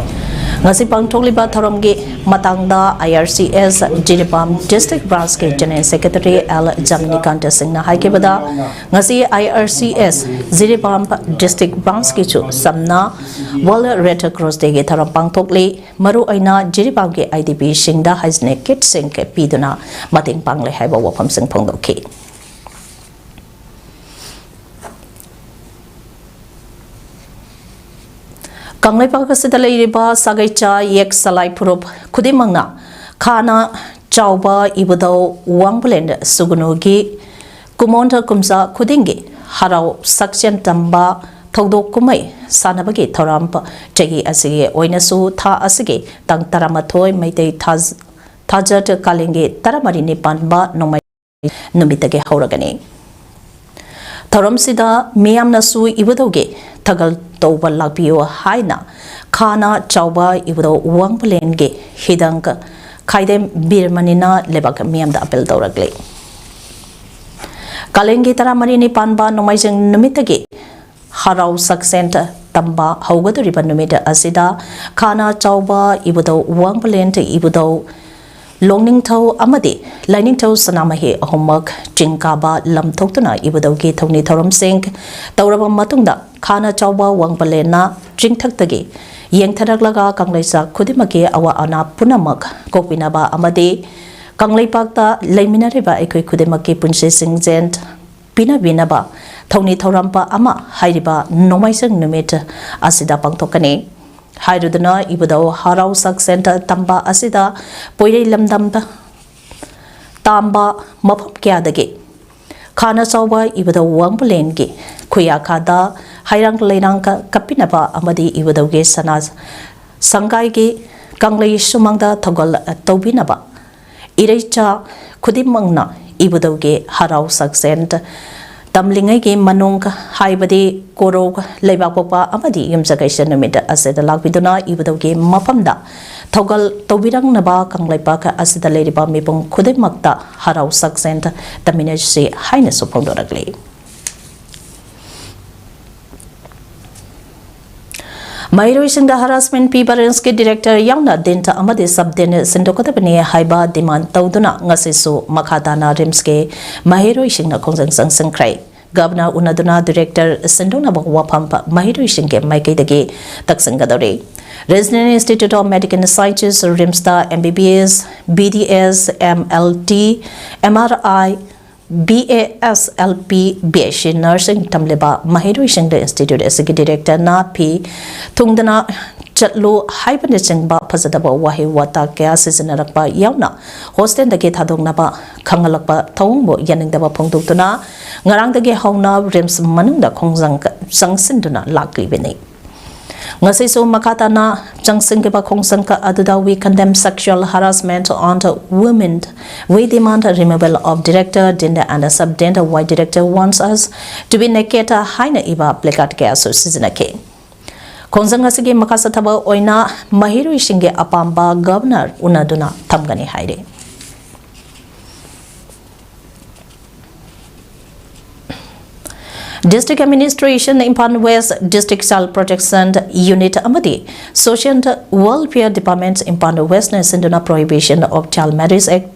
ꯉꯁꯤ ꯄꯥꯡꯊꯣꯛꯂꯤꯕ ꯊꯧꯔꯝꯒꯤ ꯃꯇꯥꯡꯗ IRCS Jiribam district branchꯀꯤ general secretary L ꯖꯃꯤꯅꯤꯀꯥꯟꯇ ꯁꯤꯡꯅ ꯍꯥꯏꯈꯤꯕꯗ, ꯉꯁꯤ IRCS ꯖꯤꯔꯤꯕꯥꯝ district branchꯀꯤꯁꯨ ꯁꯝꯅ World Red Cross Dayꯒꯤ ꯊꯧꯔꯝ ꯄꯥꯡꯊꯣꯛꯂꯤ꯫ ꯃꯔꯨꯑꯣꯏꯅ ꯖꯤꯔꯤꯕꯥꯝꯒꯤ IDPꯁꯤꯡꯗ hygienic kitꯁꯤꯡ ꯄꯤꯗꯨꯅ ꯃꯇꯦꯡ ꯄꯥꯡꯂꯦ ꯍꯥꯏꯕ ꯋꯥꯐꯝꯁꯤꯡ ꯐꯣꯡꯗꯣꯛꯈꯤ꯫ ꯀꯪꯂꯩꯄꯥꯛ ꯑꯁꯤꯗ ꯂꯩꯔꯤꯕ ꯁꯥꯒꯩ ꯆꯥ ꯌꯦꯛ ꯁꯂꯥꯏ ꯐꯨꯔꯨꯞ ꯈꯨꯗꯤꯡꯃꯛꯅ ꯈꯥꯅ ꯆꯥꯎꯕ ꯏꯕꯨꯙꯧ ꯋꯥꯡꯕꯂꯦꯟ ꯁꯨꯒꯨꯅꯨꯒꯤ ꯀꯨꯝꯑꯣꯟ ꯀꯨꯝꯖꯥ ꯈꯨꯗꯤꯡꯒꯤ ꯍꯔꯥꯎ ꯁꯛꯆꯦꯟ ꯇꯝꯕ ꯊꯧꯗꯣꯛ ꯀꯨꯝꯍꯩ ꯁꯥꯟꯅꯕꯒꯤ ꯊꯧꯔꯝ ꯆꯍꯤ ꯑꯁꯤꯒꯤ ꯑꯣꯏꯅꯁꯨ ꯊꯥ ꯑꯁꯤꯒꯤ ꯇꯥꯡ ꯇꯔꯥꯃꯥꯊꯣꯏ ꯃꯩꯇꯩ ꯊꯥ ꯍꯖꯔꯠ ꯀꯥꯂꯦꯟꯒꯤ ꯇꯔꯥꯃꯔꯤꯅꯤ ꯄꯥꯟꯕ ꯅꯣꯡꯃꯥꯏ ꯅꯨꯃꯤꯠꯇꯒꯤ ꯍꯧꯔꯒꯅꯤ꯫ ꯊꯧꯔꯝꯁꯤꯗ ꯃꯤꯌꯥꯝꯅꯁꯨ ꯏꯕꯨꯙꯧꯒꯤ ꯊꯥꯒꯜ ꯇꯧꯕ ꯂꯥꯛꯄꯤꯌꯨ ꯍꯥꯏꯅ ꯈꯥꯅ ꯆꯥꯎꯕ ꯏꯕꯨꯙꯧ ꯋꯥꯡꯕꯂꯦꯟꯒꯤ ꯍꯤꯗꯪ ꯈꯥꯏꯗꯦꯝ ꯕꯤꯔꯃꯅꯤꯅ ꯂꯩꯕꯥꯛ ꯃꯤꯌꯥꯝꯗ ꯑꯄꯤꯜ ꯇꯧꯔꯛꯂꯤ꯫ ꯀꯥꯂꯦꯟꯒꯤ ꯇꯔꯥꯃꯔꯤꯅꯤ ꯄꯥꯟꯕ ꯅꯣꯡꯃꯥꯏꯖꯤꯡ ꯅꯨꯃꯤꯠꯇꯒꯤ ꯍꯔꯥꯎ ꯁꯛꯁꯦꯟ ꯇꯝꯕ ꯍꯧꯒꯗꯧꯔꯤꯕ ꯅꯨꯃꯤꯠ ꯑꯁꯤꯗ ꯈꯥꯅ ꯆꯥꯎꯕ ꯏꯕꯨꯙꯧ ꯋꯥꯡꯕꯂꯦꯟ ꯏꯕꯨꯙꯧ ꯂꯣꯡꯅꯤꯡꯊꯧ ꯑꯃꯗꯤ ꯂꯥꯏꯅꯤꯡꯊꯧ ꯁꯅꯥꯃꯍꯤ ꯑꯍꯨꯝꯃꯛ ꯆꯤꯡ ꯀꯥꯕ ꯂꯝ ꯊꯣꯛꯇꯨꯅ ꯏꯕꯨꯙꯧꯒꯤ ꯊꯧꯅꯤ ꯊꯧꯔꯝꯁꯤꯡ ꯇꯧꯔꯕ ꯃꯇꯨꯡꯗ ꯈꯥꯅ ꯆꯥꯎꯕ ꯋꯥꯡꯕꯂꯦꯟꯅ ꯆꯤꯡꯊꯛꯇꯒꯤ ꯌꯦꯡꯊꯔꯛꯂꯒ ꯀꯪꯂꯩꯆꯥ ꯈꯨꯗꯤꯡꯃꯛꯀꯤ ꯑꯋꯥ ꯑꯅꯥ ꯄꯨꯝꯅꯃꯛ ꯀꯣꯛꯄꯤꯅꯕ ꯑꯃꯗꯤ ꯀꯪꯂꯩꯄꯥꯛꯇ ꯂꯩꯃꯤꯟꯅꯔꯤꯕ ꯑꯩꯈꯣꯏ ꯈꯨꯗꯤꯡꯃꯛꯀꯤ ꯄꯨꯟꯁꯤ ꯆꯤꯡꯖꯦꯟ ꯄꯤꯅꯕꯤꯅꯕ ꯊꯧꯅꯤ ꯊꯧꯔꯝꯄ ꯑꯃ ꯍꯥꯏꯔꯤꯕ ꯅꯣꯡꯃꯥꯏꯖꯤꯡ ꯅꯨꯃꯤꯠ ꯑꯁꯤꯗ ꯄꯥꯡꯊꯣꯛꯀꯅꯤ꯫ ꯍꯥꯏꯔꯗꯨꯅ ꯏꯕꯨꯙꯧ ꯍꯔꯥꯎ ꯁꯛꯁꯦꯟ ꯇꯝꯕ ꯑꯁꯤꯗ ꯄꯣꯏꯔꯩ ꯂꯝꯗꯝꯗ ꯇꯥꯝꯕ ꯃꯐꯝ ꯀꯌꯥꯗꯒꯤ ꯈꯥꯅ ꯆꯥꯎꯕ ꯏꯕꯨꯙꯧ ꯋꯥꯡꯕꯂꯦꯟꯒꯤ ꯈꯨꯌꯥꯈꯥꯗ ꯍꯩꯔꯥꯡ ꯂꯩꯔꯥꯡ ꯀ-, ꯀꯠꯄꯤꯅꯕ ꯑꯃꯗꯤ ꯏꯕꯨꯙꯧꯒꯤ ꯁꯅꯥ ꯁꯪꯒꯥꯏꯒꯤ ꯀꯪꯂꯩ ꯁꯨꯃꯥꯡꯗ ꯊꯧꯒꯜ ꯇꯧꯕꯤꯅꯕ ꯏꯔꯩꯆꯥ ꯈꯨꯗꯤꯡꯃꯛꯅ ꯏꯕꯨꯙꯧꯒꯤ ꯍꯔꯥꯎ ꯁꯛꯁꯦꯟ ꯇꯝꯂꯤꯉꯩꯒꯤ ꯃꯅꯨꯡ ꯍꯥꯏꯕꯗꯤ ꯀꯣꯔꯧ ꯂꯩꯕꯥꯛꯄꯣꯛꯄ ꯑꯃꯗꯤ ꯌꯨꯝꯖꯀꯩꯁ ꯅꯨꯃꯤꯠ ꯑꯁꯤꯗ ꯂꯥꯛꯄꯤꯗꯨꯅ ꯏꯕꯨꯙꯧꯒꯤ ꯃꯐꯝꯗ ꯊꯧꯒꯜ ꯇꯧꯕꯤꯔꯛꯅꯕ ꯀꯪꯂꯩꯄꯥꯛ ꯑꯁꯤꯗ ꯂꯩꯔꯤꯕ ꯃꯤꯄꯨꯝ ꯈꯨꯗꯤꯡꯃꯛꯇ ꯍꯔꯥꯎ ꯁꯛꯁꯦꯟ ꯇꯝꯃꯤꯟꯅꯁꯤ ꯍꯥꯏꯅꯁꯨ ꯐꯣꯡꯗꯣꯔꯛꯂꯤ꯫ ꯃꯍꯩꯔꯣꯏꯁꯤꯡꯗ ꯍꯔꯥꯁꯃꯦꯟ ꯄꯤꯕ ꯔꯤꯝꯁꯀꯤ ꯗꯤꯔꯦꯛꯇꯔ ꯌꯥꯎꯅ ꯗꯤꯟ ꯑꯃꯗꯤ ꯁꯕ ꯗꯤꯟ ꯁꯤꯟꯗꯣꯛꯀꯗꯕꯅꯤ ꯍꯥꯏꯕ ꯗꯤꯃꯥꯟ ꯇꯧꯗꯨꯅ ꯉꯁꯤꯁꯨ ꯃꯈꯥ ꯇꯥꯅ ꯔꯤꯝꯁꯀꯤ ꯃꯍꯩꯔꯣꯏꯁꯤꯡꯅ ꯈꯣꯡꯖꯪ ꯆꯪꯁꯤꯟꯈ꯭ꯔꯦ꯫ ꯒꯕꯅꯔ ꯎꯅꯗꯨꯅ ꯗꯤꯔꯦꯛꯇꯔ ꯁꯤꯟꯗꯣꯛꯅꯕ ꯋꯥꯐꯝ ꯃꯍꯩꯔꯣꯏꯁꯤꯡꯒꯤ ꯃꯥꯏꯀꯩꯗꯒꯤ ꯇꯛꯁꯤꯟꯒꯗꯧꯔꯤ꯫ Regional Institute of Medical Sciences, ꯔꯤꯝꯁꯇ M B B S, B D S, M L T, M R I, B A S L P, B S C Nursing ꯇꯝꯂꯤꯕ ꯃꯍꯩꯔꯣꯏꯁꯤꯡꯗ ꯏꯟꯁꯇꯤꯇ꯭ꯌꯨꯠ ꯑꯁꯤꯒꯤ ꯗꯤꯔꯦꯛꯇꯔꯅ ꯐꯤ ꯊꯨꯡꯗꯅ ꯆꯠꯂꯨ ꯍꯥꯏꯕꯅꯆꯤꯡꯕ ꯐꯖꯗꯕ ꯋꯥꯍꯩ ꯋꯥꯇꯥ ꯀꯌꯥ ꯁꯤꯖꯤꯟꯅꯔꯛꯄ ꯌꯥꯎꯅ ꯍꯣꯁꯇꯦꯜꯗꯒꯤ ꯊꯥꯗꯣꯛꯅꯕ ꯈꯪꯍꯜꯂꯛꯄ ꯊꯧꯑꯣꯡꯕꯨ ꯌꯥꯅꯤꯡꯗꯕ ꯐꯣꯡꯗꯣꯛꯇꯨꯅ ꯉꯔꯥꯡꯗꯒꯤ ꯍꯧꯅ ꯔꯤꯝꯁ ꯃꯅꯨꯡꯗ ꯈꯣꯡꯖꯪ ꯆꯪꯁꯤꯟꯗꯨꯅ ꯂꯥꯛꯂꯤꯕꯅꯤ꯫ ꯉꯁꯤꯁꯨ ꯃꯈꯥ ꯇꯥꯅ ꯆꯪꯁꯤꯟꯈꯤꯕ ꯈꯣꯡꯖꯪ ꯑꯗꯨꯗ we condemn sexual harassment on women, we demand removal of director, dean and sub dean, why director wants us to be naked ꯍꯥꯏꯅ ꯏꯕ placard ꯀꯌꯥꯁꯨ ꯁꯤꯖꯤꯟꯅꯈꯤ꯫ ꯈꯣꯡꯖꯪ ꯑꯁꯤꯒꯤ ꯃꯈꯥ ꯆꯠꯊꯕ ꯑꯣꯏꯅ ꯃꯍꯩꯔꯣꯏꯁꯤꯡꯒꯤ ꯑꯄꯥꯝꯕ ꯒꯕꯔꯅꯔ ꯎꯅꯗꯨꯅ ꯊꯝꯒꯅꯤ ꯍꯥꯏꯔꯤ꯫ District Administration, Imphal West District Child Protection Unit ꯑꯃꯗꯤ Social Welfare Department, Imphal West ꯅ ꯁꯤꯟꯗꯨꯅ Prohibition of Child Marriage Act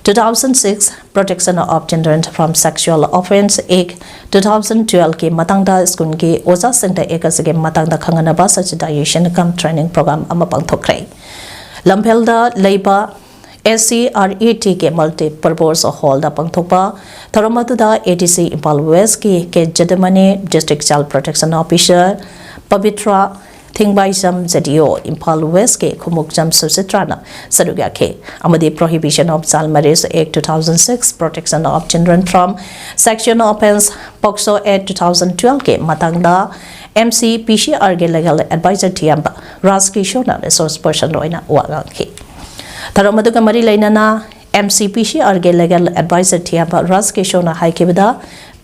two thousand six, Protection of Children from Sexual Offence Act two thousand twelve ꯀꯤ ꯃꯇꯥꯡꯗ ꯁ꯭ꯀꯨꯜꯒꯤ ꯑꯣꯖꯥꯁꯤꯡꯗ ꯑꯦꯛ ꯑꯁꯤꯒꯤ ꯃꯇꯥꯡꯗ ꯈꯪꯍꯟꯅꯕ sensitization cum training program ꯑꯃ ꯄꯥꯡꯊꯣꯛꯈ꯭ꯔꯦ꯫ ꯂꯝꯐꯦꯜꯗ ꯂꯩꯕ S C R E T ꯀꯤ multipurpose hall ꯗ ꯄꯥꯡꯊꯣꯛꯄ ꯊꯧꯔꯝ ꯑꯗꯨꯗ A D C Imphal West ꯀꯤ K ꯖꯗꯃꯅꯤ, District Child Protection Officer ꯄꯕꯤꯇ꯭ꯔꯥ ꯊꯤꯡꯕꯥꯏꯖꯝ, Z D O Imphal West ꯀꯤ ꯈꯨꯃꯨꯛꯖꯝ ꯁꯨꯆꯤꯇ꯭ꯔꯥꯅ ꯁꯔꯨꯛ ꯌꯥꯈꯤ ꯑꯃꯗꯤ Prohibition of Child Marriage Act two thousand six, Protection of Children from Sexual Offence, POCSO Act two thousand twelve ꯀꯤ ꯃꯇꯥꯡꯗ M C P C R ꯒꯤ legal advisor ꯊꯤꯌꯥꯝꯕ ꯔꯥꯖ ꯀꯤꯁꯣꯔꯅ resource person ꯑꯣꯏꯅ ꯋꯥ ꯉꯥꯡꯈꯤ꯫ ꯊꯧꯔꯝ ꯑꯗꯨꯒ ꯃꯔꯤ ꯂꯩꯅꯅ M C P C R ꯒꯤ legal advisor ꯊꯤꯌꯥꯝꯕ Raj ꯀꯤꯁꯣꯔꯅ ꯍꯥꯏꯈꯤꯕꯗ,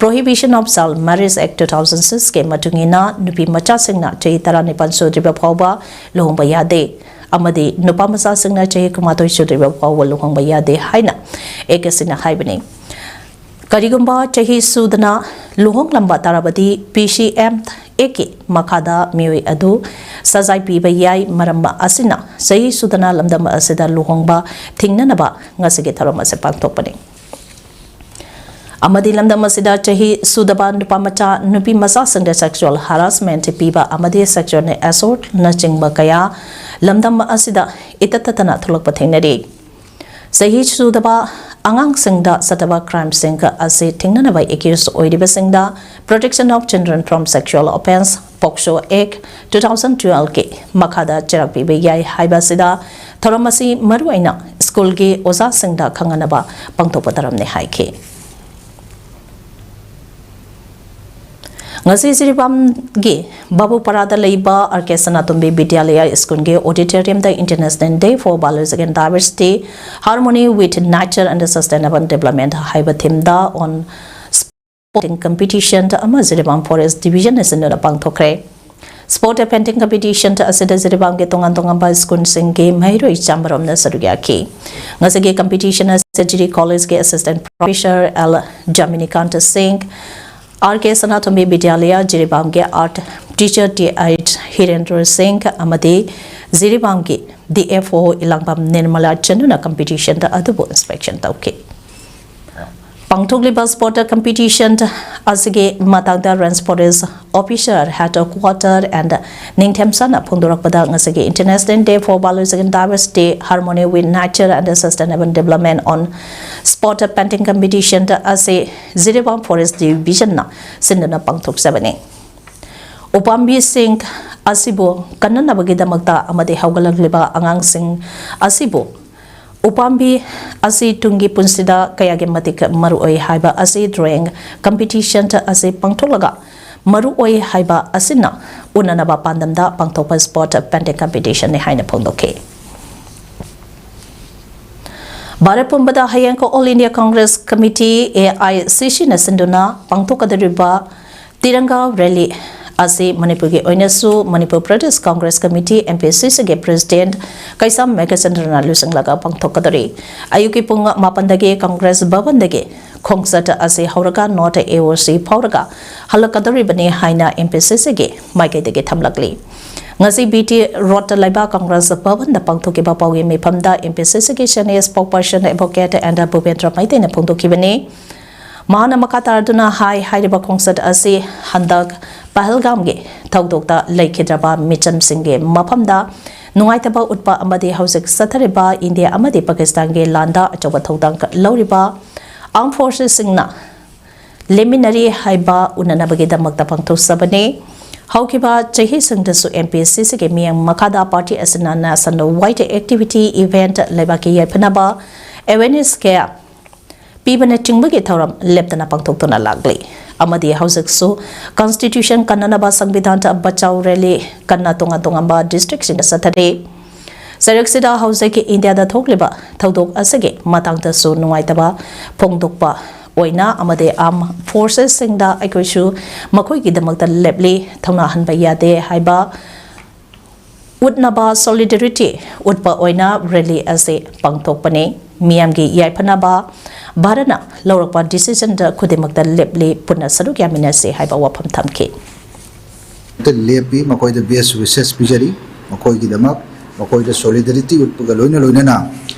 Prohibition of Child Marriage Act two thousand six ꯀꯤ ꯃꯇꯨꯡ ꯏꯟꯅ ꯅꯨꯄꯤ ꯃꯆꯥꯁꯤꯡꯅ ꯆꯍꯤ ꯇꯔꯥꯅꯤꯄꯥꯟ ꯁꯨꯗ꯭ꯔꯤꯕ ꯐꯥꯎꯕ ꯂꯨꯍꯣꯡꯕ ꯌꯥꯗꯦ ꯑꯃꯗꯤ ꯅꯨꯄꯥ ꯃꯆꯥꯁꯤꯡꯅ ꯆꯍꯤ ꯀꯨꯟꯃꯥꯊꯣꯏ ꯁꯨꯗ꯭ꯔꯤꯕ ꯐꯥꯎꯕ ꯂꯨꯍꯣꯡꯕ ꯌꯥꯗꯦ ꯍꯥꯏꯅ ꯑꯦꯛ ꯑꯁꯤꯅ ꯍꯥꯏꯕꯅꯤ꯫ ꯀꯔꯤꯒꯨꯝꯕ ꯆꯍꯤ ꯁꯨꯗꯅ ꯂꯨꯍꯣꯡꯂꯝꯕ ꯇꯥꯔꯕꯗꯤ P C M Act ꯀꯤ ꯃꯈꯥꯗ ꯃꯤꯑꯣꯏ ꯑꯗꯨ ꯁꯖꯥꯏ ꯄꯤꯕ ꯌꯥꯏ꯫ ꯃꯔꯝ ꯑꯁꯤꯅ ꯆꯍꯤ ꯁꯨꯗꯅ ꯂꯝꯗꯝ ꯑꯁꯤꯗ ꯂꯨꯍꯣꯡꯕ ꯊꯤꯡꯅꯅꯕ ꯉꯁꯤꯒꯤ ꯊꯧꯔꯝ ꯑꯁꯤ ꯄꯥꯡꯊꯣꯛꯄꯅꯤ꯫ ꯑꯃꯗꯤ ꯂꯝꯗꯝ ꯑꯁꯤꯗ ꯆꯍꯤ ꯁꯨꯗꯕ ꯅꯨꯄꯥ ꯃꯆꯥ, ꯅꯨꯄꯤ ꯃꯆꯥꯁꯤꯡꯗ sexual harassment ꯄꯤꯕ ꯑꯃꯗꯤ sexual assault ꯅꯆꯤꯡꯕ ꯀꯌꯥ ꯂꯝꯗꯝ ꯑꯁꯤꯗ ꯏꯇꯠ ꯇꯠꯇꯅ ꯊꯣꯛꯂꯛꯄ ꯊꯦꯡꯅꯔꯤ꯫ ꯆꯍꯤ ꯁꯨꯗꯕ ꯑꯉꯥꯡꯁꯤꯡꯗ ꯆꯠꯊꯕ crimeꯁꯤꯡ ꯑꯁꯤ ꯊꯤꯡꯅꯅꯕ accused ꯑꯣꯏꯔꯤꯕꯁꯤꯡꯗ Protection of Children from Sexual Offence, POCSO Act two thousand twelve ꯀꯤ ꯃꯈꯥꯗ ꯆꯩꯔꯥꯛ ꯄꯤꯕ ꯌꯥꯏ ꯍꯥꯏꯕ ꯑꯁꯤꯗ ꯊꯧꯔꯝ ꯑꯁꯤ ꯃꯔꯨꯑꯣꯏꯅ ꯁ꯭ꯀꯨꯜꯒꯤ ꯑꯣꯖꯥꯁꯤꯡꯗ ꯈꯪꯍꯟꯅꯕ ꯄꯥꯡꯊꯣꯛꯄ ꯊꯧꯔꯝꯅꯤ ꯍꯥꯏꯈꯤ꯫ ꯉꯁꯤ ꯖꯤꯔꯤꯕꯥꯝꯒꯤ ꯕꯥꯕꯨꯄꯥꯔꯥꯗ ꯂꯩꯕ ꯑꯥꯔ ꯀꯦ ꯁꯅꯥꯇꯣꯝꯕꯤ ꯕꯤꯗ꯭ꯌꯥꯂꯌ ꯁ꯭ꯀꯨꯜꯒꯤ ꯑꯣꯗꯤꯇꯣꯔꯤꯌꯝꯗ International Day for Biological Diversity, Harmony with Nature and Sustainable Development ꯍꯥꯏꯕ ꯊꯤꯝꯗ ꯑꯣꯟ ꯁ꯭ꯄꯣꯔꯇꯤꯡ ꯀꯝꯄꯤꯇꯤꯁꯟ ꯑꯃ ꯖꯤꯔꯤꯕꯥꯝ ꯐꯣꯔꯦꯁ ꯗꯤꯕꯤꯖꯟꯅ ꯁꯤꯟꯗꯨꯅ ꯄꯥꯡꯊꯣꯛꯈ꯭ꯔꯦ꯫ ꯁ꯭ꯄꯣꯔꯠ ꯄꯦꯟꯇꯤꯡ ꯀꯝꯄꯤꯇꯤꯁꯟ ꯑꯁꯤꯗ ꯖꯤꯔꯤꯕꯥꯝꯒꯤ ꯇꯣꯉꯥꯟ ꯇꯣꯉꯥꯟꯕ ꯁ꯭ꯀꯨꯜꯁꯤꯡꯒꯤ ꯃꯍꯩꯔꯣꯏ ꯆꯥꯃꯔꯣꯝꯅ ꯁꯔꯨꯛ ꯌꯥꯈꯤ꯫ ꯉꯁꯤꯒꯤ ꯀꯝꯄꯤꯇꯤꯁꯟ ꯑꯁꯤꯗ ꯖꯤꯔꯤ ꯀꯣꯂꯦꯖꯀꯤ ꯑꯦꯁꯤꯁꯇꯦꯟ ꯄ꯭ꯔꯣꯐꯦꯁꯔ ꯑꯦꯜ ꯖꯥꯃꯤꯅꯤꯀꯥꯟꯇ ꯁꯤꯡ, ꯑꯥꯔ ꯀꯦ ꯁꯅꯥꯇꯣꯝꯕꯤ ꯕꯤꯗ꯭ꯌꯥꯂꯌ ꯖꯤꯔꯤꯕꯥꯝꯒꯤ ꯑꯥꯔꯠ ꯇꯤꯆꯔ ꯇꯤ ꯑꯩꯆ ꯍꯤꯔꯦꯟꯗ꯭ꯔ ꯁꯤꯡ ꯑꯃꯗꯤ ꯖꯤꯔꯤꯕꯥꯝꯒꯤ ꯗꯤ ꯑꯦꯐ ꯑꯣ ꯏꯂꯥꯡꯕꯝ ꯅꯤꯔꯃꯂꯥ ꯆꯅꯨꯅ ꯀꯝꯄꯤꯇꯤꯁꯟꯗ ꯑꯗꯨꯕꯨ ꯏꯟꯁꯄꯦꯛꯁꯟ ꯇꯧꯈꯤ꯫ ꯄꯥꯡꯊꯣꯛꯂꯤꯕ ꯁ꯭ꯄꯣꯔꯠ ꯀꯝꯄꯤꯇꯤꯁꯟ ꯑꯁꯤꯒꯤ ꯃꯇꯥꯡꯗ range forest officer, head quarter N ꯅꯤꯡꯊꯦꯝꯁꯥꯅ ꯐꯣꯡꯗꯣꯔꯛꯄꯗ, ꯉꯁꯤꯒꯤ International Day for Biological Diversity, Harmony with Nature and Sustainable Development on Spot Painting Competition ꯑꯁꯤ ꯖꯤꯔꯤꯕꯥꯝ ꯐꯣꯔꯦꯁ ꯗꯤꯕꯤꯖꯟꯅ ꯁꯤꯟꯗꯨꯅ ꯄꯥꯡꯊꯣꯛꯆꯕꯅꯤ꯫ ꯎꯄꯥꯝꯕꯤꯁꯤꯡ ꯑꯁꯤꯕꯨ ꯀꯟꯅꯅꯕꯒꯤꯗꯃꯛꯇ ꯑꯃꯗꯤ ꯍꯧꯒꯠꯂꯛꯂꯤꯕ ꯑꯉꯥꯡꯁꯤꯡ ꯑꯁꯤꯕꯨ ꯎꯄꯥꯝꯕꯤ ꯑꯁꯤ ꯇꯨꯡꯒꯤ ꯄꯨꯟꯁꯤꯗ ꯀꯌꯥꯒꯤ ꯃꯇꯤꯛ ꯃꯔꯨꯑꯣꯏ ꯍꯥꯏꯕ ꯑꯁꯤ ꯗ꯭ꯔꯣꯌꯤꯡ ꯀꯝꯄꯤꯇꯤꯁꯟ ꯑꯁꯤ ꯄꯥꯡꯊꯣꯛꯂꯒ ꯃꯔꯨꯑꯣꯏ ꯍꯥꯏꯕ ꯑꯁꯤꯅ ꯎꯅꯅꯕ ꯄꯥꯟꯗꯝꯗ ꯄꯥꯡꯊꯣꯛꯄ ꯁ꯭ꯄꯣꯔꯠ ꯄꯦꯟꯇꯤꯡ ꯀꯝꯄꯤꯇꯤꯁꯟꯅꯤ ꯍꯥꯏꯅ ꯐꯣꯡꯗꯣꯛꯈꯤ꯫ ꯚꯥꯔꯠ ꯄꯨꯝꯕꯗ ꯍꯌꯦꯡ All India Congress Committee, A I C ꯁꯤꯅ ꯁꯤꯟꯗꯨꯅ ꯄꯥꯡꯊꯣꯛꯀꯗꯧꯔꯤꯕ ꯇꯤꯔꯪꯒꯥ ꯔꯦꯂꯤ ꯑꯁꯤ ꯃꯅꯤꯄꯨꯔꯒꯤ ꯑꯣꯏꯅꯁꯨ Manipur Pradesh Congress committee, M P ꯁꯤ ꯁꯤꯒꯤ ꯄ꯭ꯔꯦꯁꯤꯗꯦꯟꯠ ꯀꯩꯁꯥꯝ ꯃꯦꯘꯆꯟꯗ꯭ꯔꯅ ꯂꯨꯆꯤꯡꯂꯒ ꯄꯥꯡꯊꯣꯛꯀꯗꯧꯔꯤ꯫ ꯑꯌꯨꯛꯀꯤ ꯄꯨꯡ ꯃꯥꯄꯟꯗꯒꯤ ꯀꯪꯒ꯭ꯔꯦꯁ ꯚꯕꯟꯗꯒꯤ ꯈꯣꯡꯆꯠ ꯑꯁꯤ ꯍꯧꯔꯒ ꯅꯣꯔꯠ ꯑꯦ ꯑꯣ ꯁꯤ ꯐꯥꯎꯔꯒ ꯍꯜꯂꯛꯀꯗꯧꯔꯤꯕꯅꯤ ꯍꯥꯏꯅ ꯑꯦꯝ ꯄꯤ ꯁꯤ ꯁꯤꯒꯤ ꯃꯥꯏꯀꯩꯗꯒꯤ ꯊꯝꯂꯛꯂꯤ꯫ ꯉꯁꯤ ꯕꯤ ꯇꯤ ꯔꯣꯗꯇ ꯂꯩꯕ ꯀꯪꯒ꯭ꯔꯦꯁ ꯚꯕꯟꯗ ꯄꯥꯡꯊꯣꯛꯈꯤꯕ ꯄꯥꯎꯒꯤ ꯃꯤꯐꯝꯗ ꯑꯦꯝ ꯄꯤ ꯁꯤ ꯁꯤꯒꯤ ꯁꯦꯅꯤꯌꯔ ꯁ꯭ꯄꯣꯛꯄꯔꯁꯟ ꯑꯦꯗꯚꯣꯀꯦꯠ ꯑꯦꯟ ꯚꯨꯄꯦꯟꯗ꯭ꯔ ꯃꯩꯇꯩꯅ ꯐꯣꯡꯗꯣꯛꯈꯤꯕꯅꯤ꯫ ꯃꯍꯥꯛꯅ ꯃꯈꯥ ꯇꯥꯔꯗꯨꯅ ꯍꯥꯏ, ꯍꯥꯏꯔꯤꯕ ꯈꯣꯡꯆꯠ ꯑꯁꯤ ꯍꯟꯗꯛ ꯄꯍꯜꯒꯥꯝꯒꯤ ꯊꯧꯗꯣꯛꯇ ꯂꯩꯈꯤꯗ꯭ꯔꯕ ꯃꯤꯆꯝꯁꯤꯡꯒꯤ ꯃꯐꯝꯗ ꯅꯨꯡꯉꯥꯏꯇꯕ ꯎꯠꯄ ꯑꯃꯗꯤ ꯍꯧꯖꯤꯛ ꯆꯠꯊꯔꯤꯕ ꯏꯟꯗꯤꯌꯥ ꯑꯃꯗꯤ ꯄꯥꯀꯤꯁꯇꯥꯟꯒꯤ ꯂꯥꯟꯗ ꯑꯆꯧꯕ ꯊꯧꯗꯥꯡ ꯂꯧꯔꯤꯕ ꯑꯥꯔꯝ ꯐꯣꯔꯁꯦꯁꯁꯤꯡꯅ ꯂꯦꯝꯃꯤꯟꯅꯔꯤ ꯍꯥꯏꯕ ꯎꯅꯅꯕꯒꯤꯗꯃꯛꯇ ꯄꯥꯡꯊꯣꯛꯆꯕꯅꯤ꯫ ꯍꯧꯈꯤꯕ ꯆꯍꯤꯁꯤꯡꯗꯁꯨ ꯑꯦꯝ ꯄꯤ ꯁꯤ ꯁꯤꯒꯤ ꯃꯤꯠꯌꯦꯡ ꯃꯈꯥꯗ ꯄꯥꯔꯇꯤ ꯑꯁꯤꯅ ꯅꯦꯁꯟ ꯋꯥꯏꯗ ꯑꯦꯛꯇꯤꯚꯤꯇꯤ ꯏꯚꯦꯟꯠ, ꯂꯩꯕꯥꯛꯀꯤ ꯌꯥꯏꯐꯅꯕ ꯑꯦꯋꯦꯔꯅꯦꯁ ꯀꯌꯥ ꯄꯤꯕꯅꯆꯤꯡꯕꯒꯤ ꯊꯧꯔꯝ ꯂꯦꯞꯇꯅ ꯄꯥꯡꯊꯣꯛꯇꯨꯅ ꯂꯥꯛꯂꯤ꯫ ꯑꯃꯗꯤ ꯍꯧꯖꯤꯛꯁꯨ Constitution ꯀꯟꯅꯅꯕ ꯁꯪꯕꯤꯙꯥꯟ ꯕꯆꯥꯎ ꯔꯦꯂꯤ ꯀꯟꯅ ꯇꯣꯉꯥꯟ ꯇꯣꯉꯥꯟꯕ districtꯁꯤꯡꯗ ꯆꯠꯊꯔꯤ꯫ ꯆꯩꯔꯛꯁꯤꯗ ꯍꯧꯖꯤꯛ ꯏꯟꯗꯤꯌꯥꯗ ꯊꯣꯛꯂꯤꯕ ꯊꯧꯗꯣꯛ ꯑꯁꯤꯒꯤ ꯃꯇꯥꯡꯗꯁꯨ ꯅꯨꯡꯉꯥꯏꯇꯕ ꯐꯣꯡꯗꯣꯛꯄ ꯑꯣꯏꯅ ꯑꯃꯗꯤ armed forcesꯁꯤꯡꯗ ꯑꯩꯈꯣꯏꯁꯨ ꯃꯈꯣꯏꯒꯤꯗꯃꯛꯇ ꯂꯦꯞꯂꯤ, ꯊꯧꯅꯥ ꯍꯟꯕ ꯌꯥꯗꯦ ꯍꯥꯏꯕ ꯎꯠꯅꯕ solidarity ꯎꯠꯄ ꯑꯣꯏꯅ ꯔꯦꯂꯤ ꯑꯁꯤ ꯄꯥꯡꯊꯣꯛꯄꯅꯤ꯫ ꯃꯤꯌꯥꯝꯒꯤ ꯌꯥꯏꯐꯅꯕ ꯚꯥꯔꯠꯅ ꯂꯧꯔꯛꯄ decisionꯗ ꯈꯨꯗꯤꯡꯃꯛꯇ ꯂꯦꯞꯂꯤ, ꯄꯨꯟꯅ ꯁꯔꯨꯛ ꯌꯥꯃꯤꯟꯅꯁꯤ ꯍꯥꯏꯕ ꯋꯥꯐꯝ ꯊꯝꯈꯤ꯫ ꯂꯦꯞꯄꯤ, ꯃꯈꯣꯏꯗ best wishes ꯄꯤꯖꯔꯤ꯫ ꯃꯈꯣꯏꯒꯤꯗꯃꯛ, ꯃꯈꯣꯏꯗ solidarity ꯎꯠꯄꯒ ꯂꯣꯏꯅ ꯂꯣꯏꯅꯅ